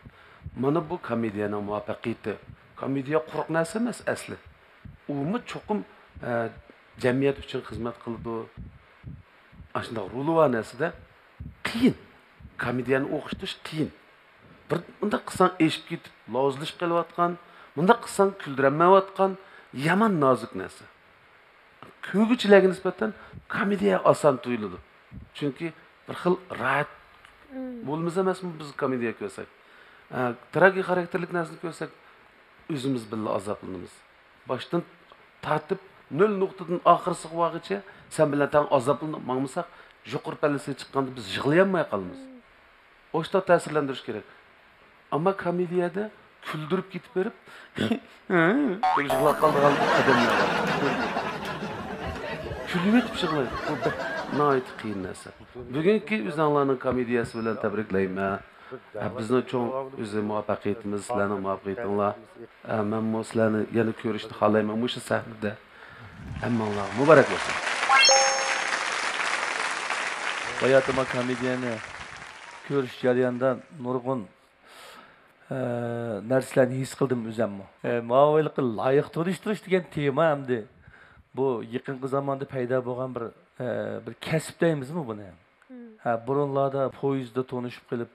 مانا بۇ كومېدىيەنىڭ مۇۋەپپەقىيىتى. كومېدىيە قۇرۇق نەرسە ئەمەس ئەسلى. ئۇمۇ چوقۇم، ئە، جەمئىيەت ئۈچۈن خىزمەت قىلىدۇ. ئاشۇنداق رولى بار نەرسىدە قىيىن. كومېدىيەنى ئوخشىتىش قىيىن. بىر مۇنداق قىلساڭ ئېشىپ كېتىپ، لاۋزىلىشىپ قېلىۋاتقان، مۇنداق قىلساڭ كۈلدۈرەلمەيۋاتقان، يامان نازۇك نەرسە. كۆرگۈچىلەرگە نىسبەتەن كومېدىيە ئاسان تۇيۇلىدۇ. چۈنكى بىر خىل راھەت بولىمىز ئەمەسمۇ بىز كومېدىيە كۆرسەك. ئە، تراگىك خاراكتېرلىك نەرسىنى كۆرسەك، ئۆزىمىز بىللە ئازابلىنىمىز. باشتىن تارتىپ نۆل نۇقتىدىن ئاخىرسىغا بارغىچە سەن بىلەن تەڭ ئازابلىنىپ ماڭمىساق، يۇقىرى پەللىسىگە چىققاندا بىز يىغلىيالماي قالىمىز. ئاشۇنداق تەسىرلەندۈرۈش كېرەك. ئەمما كومېدىيەدە كۈلدۈرۈپ كېتىپ بېرىپ، يىغلاپ قالىدىغان ئادەملەر بار. كۈلۈۋېتىپ يىغلايدۇ. بۇ بەك ناھايىتى قىيىن نەرسە. بۈگۈنكى ئۆزۈڭلارنىڭ كومېدىيەسى بىلەن تەبرىكلەيمەن. ھە، بىزنىڭ چوڭ ئۆزى مۇۋەپپەقىيىتىمىز، سىلەرنىڭ مۇۋەپپەقىيىتىڭلار. ھە، مەنمۇ سىلەرنى يەنە كۆرۈشنى خالايمەن مۇشۇ سەھنىدە. ھەممىڭلارغا مۇبارەك بولسۇن. باياتىما كومېدىيەنى كۆرۈش جەريانىدا نۇرغۇن، ئە، نەرسىلەرنى ھېس قىلدىم ئۆزەممۇ. ئە، ماۋۇ ھېلىقى لايىق تونۇشتۇرۇش دېگەن تېما ئەمدى بۇ يېقىنقى زاماندا پەيدا بولغان بىر، ئە، بىر كەسىپ دەيمىزمۇ بۇنى؟ ھە، بۇرۇنلاردا پويىزدا تونۇشۇپ قېلىپ،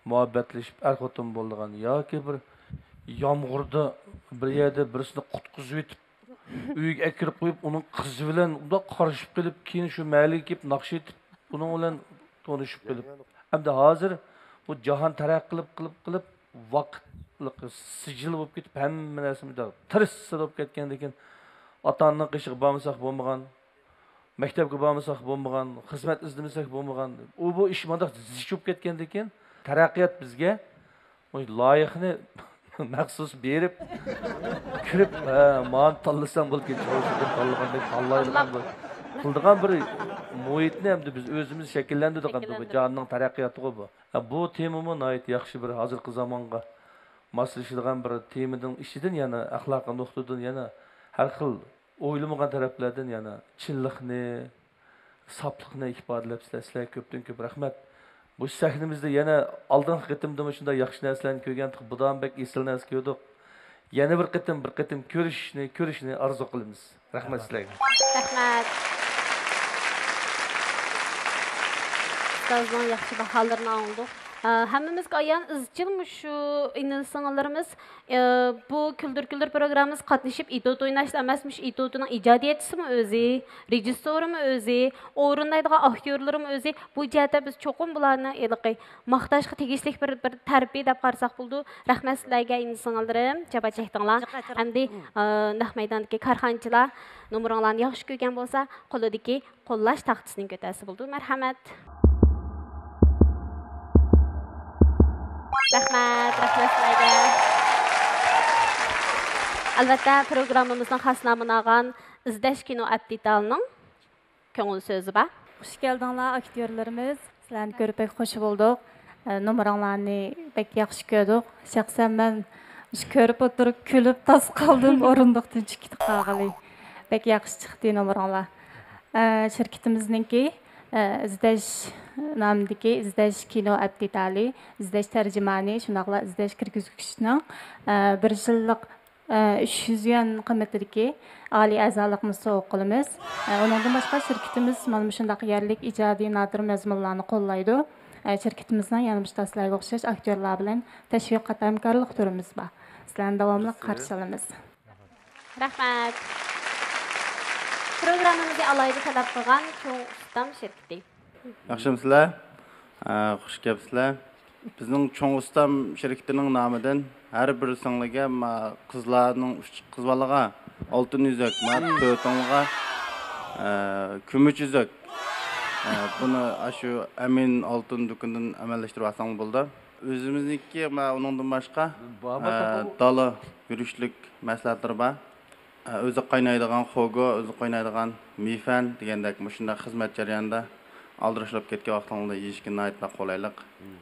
مۇھەببەتلىشىپ، ئەر-خوتۇن بولىدىغان ياكى بىر يامغۇردا بىر يەردە بىرسىنى قۇتقۇزۇۋېتىپ، ئۆيگە ئەكىرىپ قويۇپ، ئۇنىڭ قىزى بىلەن ئۇنداق قارىشىپ قېلىپ، كېيىن شۇ مەھەللىگە كېلىپ ناخشا ئېيتىپ، ئۇنىڭ بىلەن تونۇشۇپ قېلىپ. ئەمدى ھازىر بۇ جاھان تەرەققىي قىلىپ، قىلىپ، قىلىپ، ۋاقىت سىجىل بولۇپ كېتىپ، ھەممە نەرسە مۇنداق تىرىسسا بولۇپ كەتكەندىن كېيىن، ئاتا-ئانىنىڭ قېشىغا بارمىساق بولمىغان، مەكتەپكە بارمىساق بولمىغان، خىزمەت ئىزدىمىسەك بولمىغان. ئۇ بۇ ئىش مۇنداق زىچ بولۇپ كەتكەندىن كېيىن، تەرەققىيات بىزگە مۇشۇ لايىقنى مەخسۇس بېرىپ، كىرىپ، ھە، مانى تاللىساڭ بولىدىكەن، چاۋشيەندىن تاللىغاندەك تاللايدىغان بىر، قىلىدىغان بىر مۇھىتنى ئەمدى بىز ئۆزىمىز شەكىللەندۈردۇق ئەمدى. بۇ شەكىللەندۈردۇق. جاننىڭ تەرەققىياتىغۇ بۇ. ھە، بۇ تېمىمۇ ناھايىتى ياخشى بىر ھازىرقى زامانغا ماسلىشىدىغان بىر تېمىدىن ئىچىدىن يەنە ئەخلاقىي نۇقتىدىن يەنە ھەر خىل ئويلىمىغان تەرەپلەردىن يەنە چىنلىقنى، ساپلىقنى ئىپادىلەپسىلەر. سىلەرگە كۆپتىن كۆپ رەھمەت. بۇ سەھنىمىزدە يەنە ئالدىنقى قېتىمدىمۇ شۇنداق ياخشى نەرسىلەرنى كۆرگەنتۇق. بۇدام بەك ئېسىل نەرسە كۆردۇق. يەنە بىر قېتىم، بىر قېتىم كۆرۈشۈشنى، كۆرۈشنى ئارزۇ قىلىمىز. رەھمەت سىلەرگە. رەھمەت. ئۇستازنىڭ ياخشى باھالىرىنى ئاڭلىدۇق. ئە، ھەممىمىزگە ئايان، ئىزچىل مۇشۇ ئىنى-سىڭىللىرىمىز، ئە، بۇ كۈلدۈر كۈلدۈر پروگراممىسىغا قاتنىشىپ، ئېتيۇد ئويناشلا ئەمەس، مۇشۇ ئېتيۇدنىڭ ئىجادىيەتچىسىمۇ ئۆزى، رېژىسسورىمۇ ئۆزى، ئورۇنلايدىغان ئاكتيورلىرىمۇ ئۆزى. بۇ جەھەتتە بىز چوقۇم بۇلارنى ھېلىقى ماختاشقا تېگىشلىك بىر، بىر تەرىپى دەپ قارىساق بولىدۇ. رەھمەت سىلەرگە، ئىنى-سىڭىللىرىم، جاپا چەكتىڭلار. ئەمدى، ئە، نەق مەيداندىكى كارخانىچىلار نومۇرۇڭلارنى ياخشى كۆرگەن بولسا، قولىدىكى قوللاش تاختىسىنى كۆتەرسە بولىدۇ. مەرھەمەت. رەھمەت، رەھمەت سىلەرگە. ئەلۋەتتە، پروگراممىمىزنىڭ خاس نامىنى ئالغان ئىزدەش كىنو ئەپتىتالىنىڭ كۆڭۈل سۆزى بار. خۇش كەلدىڭلار، ئاكتيورلىرىمىز. سىلەرنى كۆرۈپ بەك خۇش بولدۇق. ئە، نومۇرۇڭلارنى بەك ياخشى كۆردۇق. شەخسەن مەن مۇشۇ كۆرۈپ ئولتۇرۇپ كۈلۈپ تاس قالدىم، ئورۇندۇقتىن چۈشۈپ كېتىپ قالغىلى. بەك ياخشى چىقتى نومۇرۇڭلار. ئە، شىركىتىمىزنىڭكى، ئە، ئىزدەش نامىدىكى ئىزدەش كىنو ئەپتىتالى، ئىزدەش تەرجىمانى، شۇنداقلا ئىزدەش كىرگۈزگۈچىنىڭ، ئە، بىر يىللىق، ئە، ئۈچ يۈز يۈەن قىممىتىدىكى ئالىي ئەزالىقىمىزنى سوۋغا قىلىمىز. ئە، ئۇنىڭدىن باشقا، شىركىتىمىز مانا مۇشۇنداق يەرلىك ئىجادىي نادىر مەزمۇنلارنى قوللايدۇ. ئە، شىركىتىمىزنىڭ يەنە مۇشۇنداق سىلەرگە ئوخشاش ئاكتيورلار بىلەن تەشۋىقات ھەمكارلىق تۈرىمىز بار. سىلەرنى داۋاملىق قارشى ئالىمىز. رەھمەت. پروگراممىمىزنى ئالاھىدە تەلەپ قىلغان چوڭ ئۇستام شىركىتى. ياخشىمۇسىلەر؟ ئە، خۇش كەپسىلەر. بىزنىڭ چوڭ ئۇستام شىركىتىنىڭ نامىدىن ھەر بىر سىڭلىگە، ما، قىزلارنىڭ ئۈچ قىز بالىغا ئالتۇن يۈزۈك، ما، تۆتىڭلىغا، ئە، كۈمۈش يۈزۈك. ئە، بۇنى ئاشۇ ئەمىن ئالتۇن دۇكىنىدىن ئەمەلىشتۈرۈۋالساڭلار بولىدۇ. ئۆزىمىزنىڭكى، ما، ئۇنىڭدىن باشقا، ئە، دالا يۈرۈشلۈك مەھسۇلاتلىرى بار. ئۆزى قاينايدىغان خوگو، ئۆزى قاينايدىغان مىفەن دېگەندەك مۇشۇنداق خىزمەت جەريانىدا ئالدىراش بولۇپ كەتكەن ۋاقتىڭلاردا يېيىشكە ناھايىتى قولايلىق.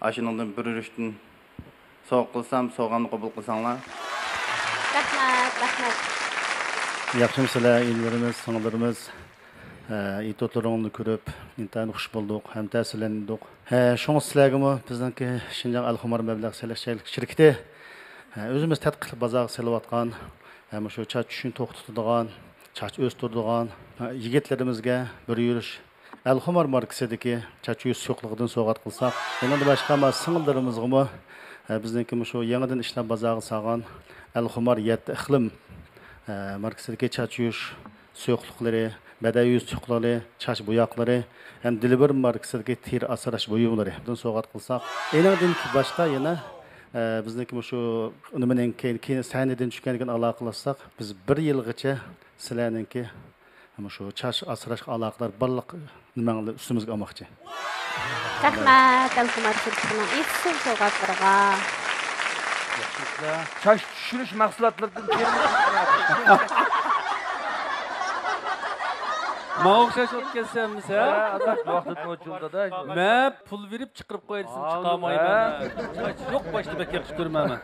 ئاشۇنىڭدىن بىر يۈرۈشتىن سوۋغا قىلسام، سوۋغامنى قوبۇل قىلساڭلار. رەھمەت، رەھمەت. ياخشىمۇسىلەر، ئىنىلىرىمىز، سىڭىللىرىمىز؟ ئە، ئېتيۇدلىرىڭلارنى كۆرۈپ، ئىنتايىن خۇش بولدۇق ھەم تەسىرلەندۇق. ئە، شۇڭا سىلەرگىمۇ بىزنىڭكى شىنجاڭ ئەلخۇمار مەبلەغ سېلىش شىركىتى، ئە، ئۆزىمىز تەتقىق قىلىپ بازارغا سېلىۋاتقان، ئە، مۇشۇ چاچ چۈشۈشنى توختىتىدىغان، چاچ ئۆستۈرىدىغان، ئە، يىگىتلىرىمىزگە بىر يۈرۈش ئەلخۇمار ماركىسىدىكى چاچ يۇيۇش سۇيۇقلۇقىدىن سوۋغات قىلساق. ئۇنىڭدىن باشقا، ما سىڭىللىرىمىزغىمۇ، ئە، بىزنىڭكى مۇشۇ يېڭىدىن ئىشلەپ بازارغا سالغان ئەلخۇمار يەتتە ئىقلىم، ئە، ماركىسىدىكى چاچ يۇيۇش سۇيۇقلۇقلىرى، بەدەن يۇيۇش سۇيۇقلۇقلىرى، چاچ بوياقلىرى ھەم دىلبىر ماركىسىدىكى تېرە ئاسراش بۇيۇملىرى، بۇنى سوۋغات قىلساق. ئېنىڭدىن باشقا يەنە، ئە، بىزنىڭكى مۇشۇ نېمىنىڭ كېيىن، كېيىن سەھنىدىن چۈشكەندىن كېيىن ئالاقىلاشساق، بىز بىر يىلغىچە سىلەرنىڭكى مۇشۇ چاچ ئاسراشقا ئالاقىدار بارلىق نېمەڭلارنى ئۈستىمىزگە ئالماقچى. رەھمەت، ئەلخۇمار شىركىتىنىڭ ئېسىل سوۋغاتلىرىغا. چاچ چۈشۈرۈش مەھسۇلاتلىرىدىن كېيىن ماڭا ئوخشاش بولۇپ كەتسە ھەممىسى، ھە؟ ۋاقتىدىن ئوچۇلدىدا. مەن پۇل بېرىپ چىقىرىپ قويارسىز، چىقارمايمەن. چاچ يوق باشتا بەك ياخشى كۆرىمەن مەن.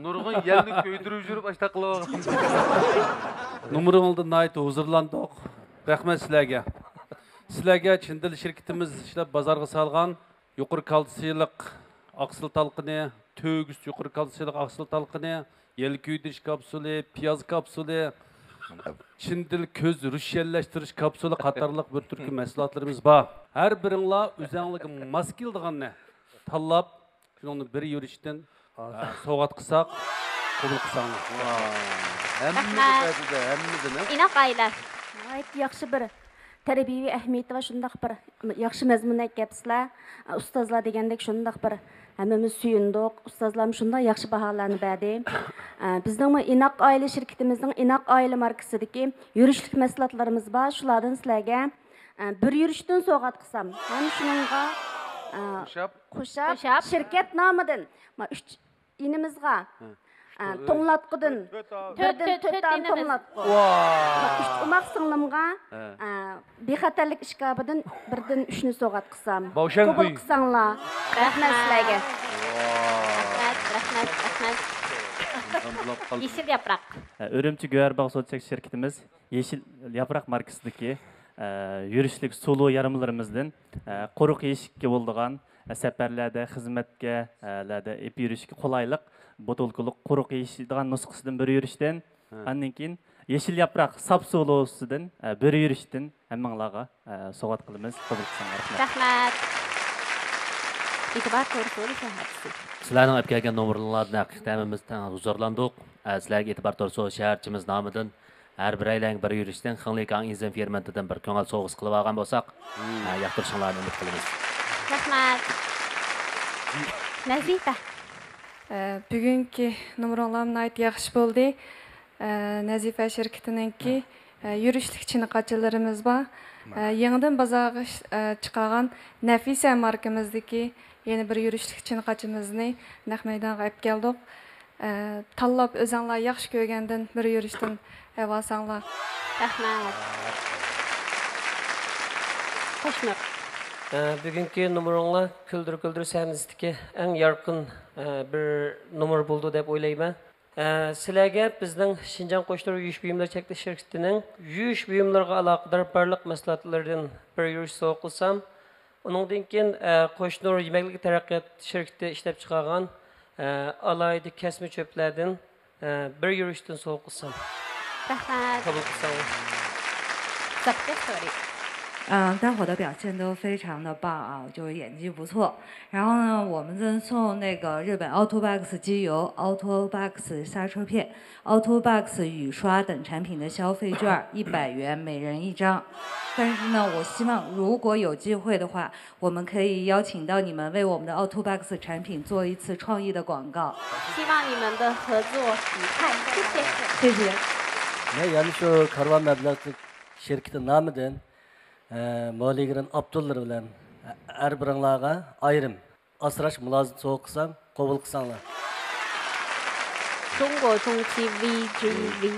نۇرغۇن يەرنى كۆيدۈرۈپ يۈرۈپ ئاشتاق قىلىۋالغان. نومۇرۇڭلاردا ناھايىتى ھۇزۇرلاندۇق. رەھمەت سىلەرگە. سىلەرگە چىن دىل شىركىتىمىز ئىشلەپ بازارغا سالغان يۇقىرى كالتسىيلىق ئاقسىل تالقىنى، تۆگىسى يۇقىرى كالتسىيلىق ئاقسىل تالقىنى، يەل كۆيدۈرۈش كاپسۇلى، پىياز كاپسۇلى، چىن دىل كۆز روشەنلەشتۈرۈش كاپسۇلى قاتارلىق بىر تۈركۈم مەھسۇلاتلىرىمىز بار. ھەر بىرىڭلار ئۆزەڭلارگە ماس كېلىدىغاننى تاللاپ، شۇنىڭدىن بىر يۈرۈشتىن، ئە، سوۋغات قىلساق، قوبۇل قىلساڭلار. ھەممىگە رەھمەت. بەردى-دە، ھەممىدىن، ھە؟ ئىناق ئائىلە. ناھايىتى ياخشى بىر تەربىيەۋى ئەھمىيىتى بار، شۇنداق بىر ياخشى مەزمۇن ئەكەپسىلەر. ئۇستازلار دېگەندەك شۇنداق بىر ھەممىمىز سۆيۈندۇق. ئۇستازلارمۇ شۇنداق ياخشى باھالارنى بەردى. ئە، بىزنىڭمۇ ئىناق ئائىلە شىركىتىمىزنىڭ ئىناق ئائىلە ماركىسىدىكى يۈرۈشلۈك مەھسۇلاتلىرىمىز بار. شۇلاردىن سىلەرگە ئە، بىر يۈرۈشتىن سوۋغات قىلسام ھەم شۇنىڭغا، ئە، خۇشاب. خۇشاب، خۇشاب. شىركەت نامىدىن، ما، ئۈچ ئىنىمىزغا، ھە. ئە، توڭلاتقۇدىن بىردىن تۆت دانە توڭلاتقۇ. ۋا. ئۈچ ئوماق سىڭلىمغا، ھە. ئە، بىخەتەرلىك ئىشكاپىدىن بىردىن ئۈچنى سوۋغات قىلسام. باۋشەن قوبۇل قىلساڭلار. رەھمەت سىلەرگە. رەھمەت، رەھمەت، رەھمەت. يېشىل ياپراق. ئۈرۈمچى گۆھەر باغ سودا چەكلىك شىركىتىمىز يېشىل ياپراق ماركىسىدىكى، ئە، يۈرۈشلۈك سۇلۇ يارمىلىرىمىزدىن، ئە، قۇرۇق يېيىشكە بولىدىغان، ئە، سەپەرلەردە، خىزمەتكە، ئە، لەردە ئېلىپ يۈرۈشكە قولايلىق بوتۇلكىلىق قۇرۇق يېيىشىدىغان نۇسخىسىدىن بىر يۈرۈشتىن، ھە. ئاندىن كېيىن يېشىل ياپراق ساپ سۇلۇسىدىن، ئە، بىر يۈرۈشتىن ھەممىڭلارغا، ئە، سوۋغات قىلىمىز. قوبۇل قىلساڭلار. رەھمەت. رەھمەت. ئېتىبار تورسۇلى شەھەرچىسى. سىلەرنىڭ ئېلىپ كەلگەن نومۇرلىرىڭلاردىن ھەقىقەتەن ھەممىمىز تەڭ ھۇزۇرلاندۇق. ئە، سىلەرگە ئېتىبار تورسۇلى شەھەرچىمىز نامىدىن ھەر بىرەيلەنگە بىر يۈرۈشتىن خېڭلىكاڭ ئىنزىم فېرمېنتىدىن بىر كۆڭۈل سوۋغىسى قىلىۋالغان بولساق، مم. ئە، ياقتۇرۇشۇڭلارنى ئۈمىد قىلىمىز. رەھمەت. نەزىپە. ئە، بۈگۈنكى نومۇرۇڭلار ناھايىتى ياخشى بولدى. ئە، نەزىپە شىركىتىنىڭكى، ئە، يۈرۈشلۈك چىنە قاچىلىرىمىز بار. ئە، يېڭىدىن بازارغا ئىش-، ئە، چىقارغان نەفىسە ماركىمىزدىكى يەنە بىر يۈرۈشلۈك چىنە قاچىمىزنى نەق مەيدانغا ئەپ كەلدۇق. ئە، تاللاپ ئۆزەڭلار ياخشى كۆرگەندىن بىر يۈرۈشتىن ئەۋالساڭلار. رەھمەت. خۇشنۇر. ئە، بۈگۈنكى نومۇرۇڭلار كۈلدۈر كۈلدۈر سەھنىسىدىكى ئەڭ يارقىن، ئە، بىر نومۇر بولدى دەپ ئويلايمەن. ئە، سىلەرگە بىزنىڭ شىنجاڭ قوشنۇر يۇيۇش بۇيۇملىرى چەكلىك شىركىتىنىڭ يۇيۇش بۇيۇملىرىغا ئالاقىدار بارلىق مەھسۇلاتلىرىدىن بىر يۈرۈش سوۋغا قىلسام، ئۇنىڭدىن كېيىن، ئە، قوشنۇر يېمەكلىك تەرەققىيات شىركىتى ئىشلەپچىقارغان، ئە، ئالاھىدە كەسمە چۆپلەردىن، ئە، بىر يۈرۈشتىن سوۋغا قىلسام. رەھمەت. قوبۇل قىلساڭلار. زاپكەش تورى. 嗯，大伙的表现都非常的棒啊，就是演技不错。然后呢，我们赠送那个日本 Autobox 机油 Autobox 刹车片。Autobox 雨刷等产品的消费券一百元每人一张。但是呢，我希望如果有机会的话，我们可以邀请到你们为我们的 Autobox 产品做一次创意的广告。希望你们的合作愉快，谢谢。谢谢。 مەن يەنە شۇ كارۋان مەبلەغ شىركىتى نامىدىن، ئە، مولىگرىن ئاپتوللىرى بىلەن ھەر بىرىڭلارغا ئايرىم ئاسراش مۇلازىمىتى سوۋغا قىلسام، قوبۇل قىلساڭلار. جۇڭگو جۇڭچى ۋى جى ۋى.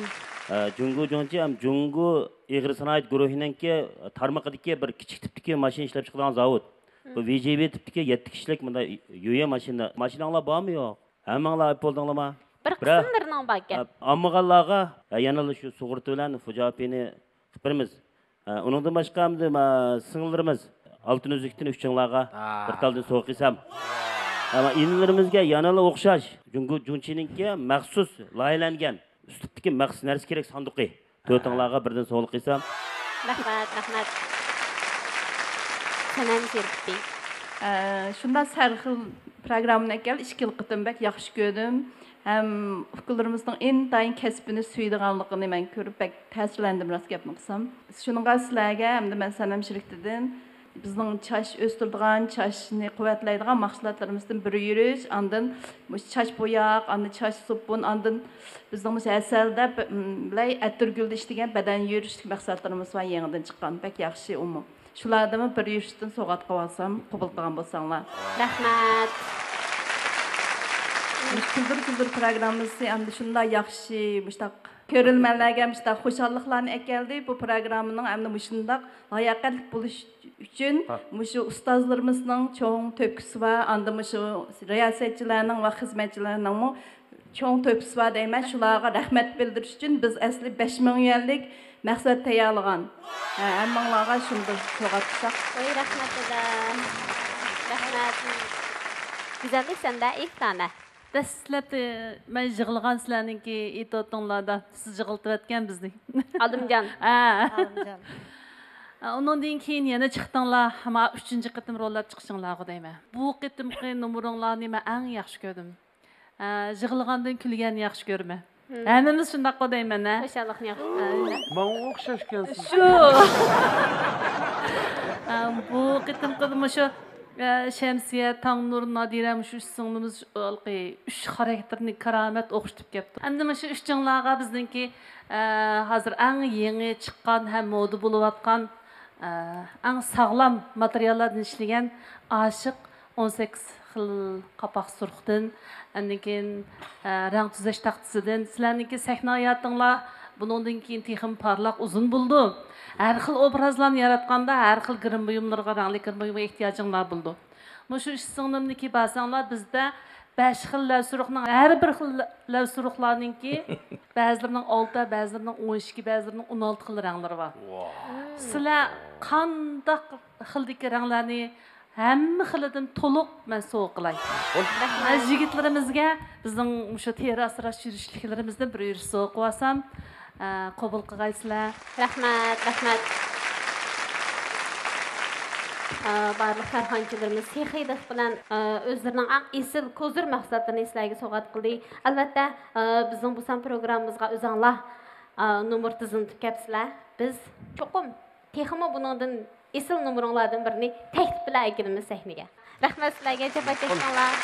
ئە، جۇڭگو جۇڭچى ھەم جۇڭگو ئېغىر سانائەت گۇرۇھىنىڭكى تارمىقىدىكى بىر كىچىك تىپتىكى ماشىنا ئىشلەپ چىقىدىغان زاۋۇت. بۇ ۋى جى ۋى تىپتىكى يەتتە كىشىلىك مۇنداق يۆيە ماشىنا. ماشىناڭلار بارمۇ يوق؟ ھەممىڭلار ئېلىپ بولدۇڭلارمۇ؟ بىر بىرەر قىسىملىرىنىڭ باركەن. ئا-، ئالمىغانلارغا، ئا، يەنىلا شۇ سۇغۇرتا بىلەن فۇجاپىنى قىلىپ بېرىمىز. ئا، ئۇنىڭدىن باشقا ئەمدى، ما، سىڭىللىرىمىز ئالتۇن ئۈزۈكتىن ئۈچۈڭلارغا ھا. بىر تالدىن سوۋغا قىلسام. ئەمما ئىنىلىرىمىزگە يەنىلا ئوخشاش جۇڭگو جۇڭچىنىڭكى مەخسۇس لايىھەلەنگەن ئۈستىدىكى مەخسۇس نەرسە كېرەك ساندۇقى. تۆتىڭلارغا بىردىن سوۋغا قىلسام. رەھمەت، رەھمەت. سەنەم شىركىتى. ئە، شۇنداق سەرخىل پروگراممىنى ئەكەل، ئىككىلا قېتىم بەك ياخشى كۆردۈم. ھەم ئۇكىلىرىمىزنىڭ ئىنتايىن كەسپىنى سۆيىدىغانلىقىنى مەن كۆرۈپ بەك تەسىرلەندىم، راست گەپنى قىلسام. شۇنىڭغا سىلەرگە ھەمدە مەن سەنەم شىركىتىدىن بىزنىڭ چاچ ئۆستۈرىدىغان، چاچنى قۇۋۋەتلەيدىغان مەھسۇلاتلىرىمىزدىن بىر يۈرۈش، ئاندىن مۇشۇ چاچ بوياق، ئاندىن چاچ سوپۇن، ئاندىن بىزنىڭ مۇشۇ ھەسەلدە ب-، م، بىلەي ئەتىرگۈلدە ئىشلىگەن بەدەن يۈرۈشلۈك مەھسۇلاتلىرىمىز بار، يېڭىدىن چىققان، بەك ياخشى ئۇمۇ. شۇلاردىنمۇ بىر يۈرۈشتىن سوۋغات قىلىۋالسام، قوبۇل قىلغان بولساڭلار. رەھمەت. مۇشۇ كۈلدۈر كۈلدۈر پروگراممىسى ئەمدى شۇنداق ياخشى، مۇشۇنداق كۆرۈرمەنلەرگە مۇشۇنداق خۇشاللىقلارنى ئەكەلدى. بۇ پروگراممىنىڭ ئەمدى مۇشۇنداق لاياقەتلىك بولۇش ئۈچۈن ھا. مۇشۇ ئۇستازلىرىمىزنىڭ چوڭ تۆھپىسى بار، ئاندىن مۇشۇ رىياسەتچىلەرنىڭ ۋە خىزمەتچىلەرنىڭمۇ چوڭ تۆھپىسى بار دەيمەن. شۇلارغا رەھمەت بىلدۈرۈش ئۈچۈن بىز ئەسلى بەش مىڭ يۈەنلىك مەھسۇلات تەييارلىغان. ھە، ھەممىڭلارغا شۇنداق سوۋغات قىلساق. ۋاي، رەھمەت، دادا. رەھمەت. گۈزەللىك سەندە ئىفتانە. دەسلەپتە مەن يىغلىغان سىلەرنىڭكى ئېيتىۋاتتىڭلاردا، سىز يىغلىتىۋەتكەن بىزنى. ئالىمجان. ھە. ئالىمجان. ئۇنىڭدىن كېيىن يەنە چىقتىڭلار، ما ئۈچىنچى قېتىم روللاپ چىقىشىڭلارغۇ دەيمەن. بۇ قېتىمقى نومۇرۇڭلارنى مەن ئەڭ ياخشى كۆردۈم. ھە، يىغلىغاندىن كۈلگەننى ياخشى كۆرىمەن. مم. ھەممىمىز شۇنداققۇ دەيمەن، ھە؟ خۇشاللىقنى ياخشى. ھە. ماڭا ئوخشاشكەنسىز. شۇ. ھە، بۇ قېتىمقىدا مۇشۇ، ھە، شەمسىيە، تاڭنۇر، نادىرە مۇشۇ ئۈچ سىڭلىمىز شۇ ھېلىقى ئۈچ خاراكتېرنى كارامەت ئوخشىتىپ كەپتۇ. ئەمدى مۇشۇ ئۈچۈڭلارغا بىزنىڭكى، ھە، ھازىر ئەڭ يېڭى چىققان ھەم مودا بولۇۋاتقان ئەڭ ساغلام ماتېرىياللاردىن ئىشلىگەن ئاشىق، ئون سەككىز خىل قاپاق سۇرۇقتىن، ئاندىن كېيىن، ئە، رەڭ تۈزەش تاختىسىدىن. سىلەرنىڭكى سەھنە ھاياتىڭلار بۇنىڭدىن كېيىن تېخىمۇ پارلاق، ئۇزۇن بولىدۇ. ھەر خىل ئوبرازلارنى ياراتقاندا، ھەر خىل گىرىم بۇيۇملىرىغا، رەڭلىك گىرىم بۇيۇمغا ئېھتىياجىڭلار بولىدۇ. مۇشۇ ئۈچ سىڭلىمنىڭكى بارساڭلار، بىزدە بەش خىل لەۋسۇرۇقنىڭ، ھەر بىر خىل لەۋسۇرۇقلارنىڭكى بەزىلىرىنىڭ ئالتە، بەزىلىرىنىڭ ئون ئىككى، بەزىلىرىنىڭ ئون ئالتە خىل رەڭلىرى بار. سىلەر قانداق خىلدىكى رەڭلەرنى ھەممە خىلىدىن تولۇق مەن سوۋغا قىلاي. ماقۇل. رەھمەت. يىگىتلىرىمىزگە بىزنىڭ مۇشۇ تېرە ئاسراش يۈرۈشلۈكلىرىمىزدىن بىر يۈرۈش سوۋغا قىلىۋالسام، ئە، قوبۇل قىلغايسىلەر. رەھمەت، رەھمەت. ئە، بارلىق كارخانىچىلىرىمىز سېخىيلىق بىلەن، ئە، ئۆزلىرىنىڭ ئەڭ ئېسىل كوزىر مەھسۇلاتلىرىنى سىلەرگە سوۋغات قىلدى. ئەلۋەتتە، ئە، بىزنىڭ بۇسان پروگراممىمىزغا ئۆزۈڭلار، ئە، نومۇر تىزىملىتىپ كەپسىلەر. بىز چوقۇم تېخىمۇ بۇنىڭدىن ئېسىل نومۇرۇڭلاردىن بىرىنى تەكلىپ بىلەن ئەكېلىمىز سەھنىگە. رەھمەت سىلەرگە، جاپاكەشلىرىڭلار.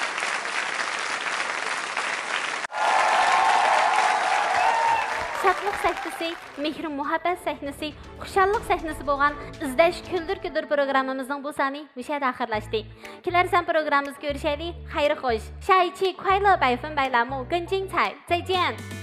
شادلىق سەھنىسى، مېھرى مۇھەببەت سەھنىسى، خۇشاللىق سەھنىسى بولغان ئىزدەش كۈلدۈر كۈلدۈر پروگراممىمىزنىڭ بۇ سانى مۇشۇ يەردە ئاخىرلاشتى. كېلەر سان پروگراممىمىزدا كۆرۈشەيلى. خەير خوش. 下一期快乐百分百栏目更精彩。再见。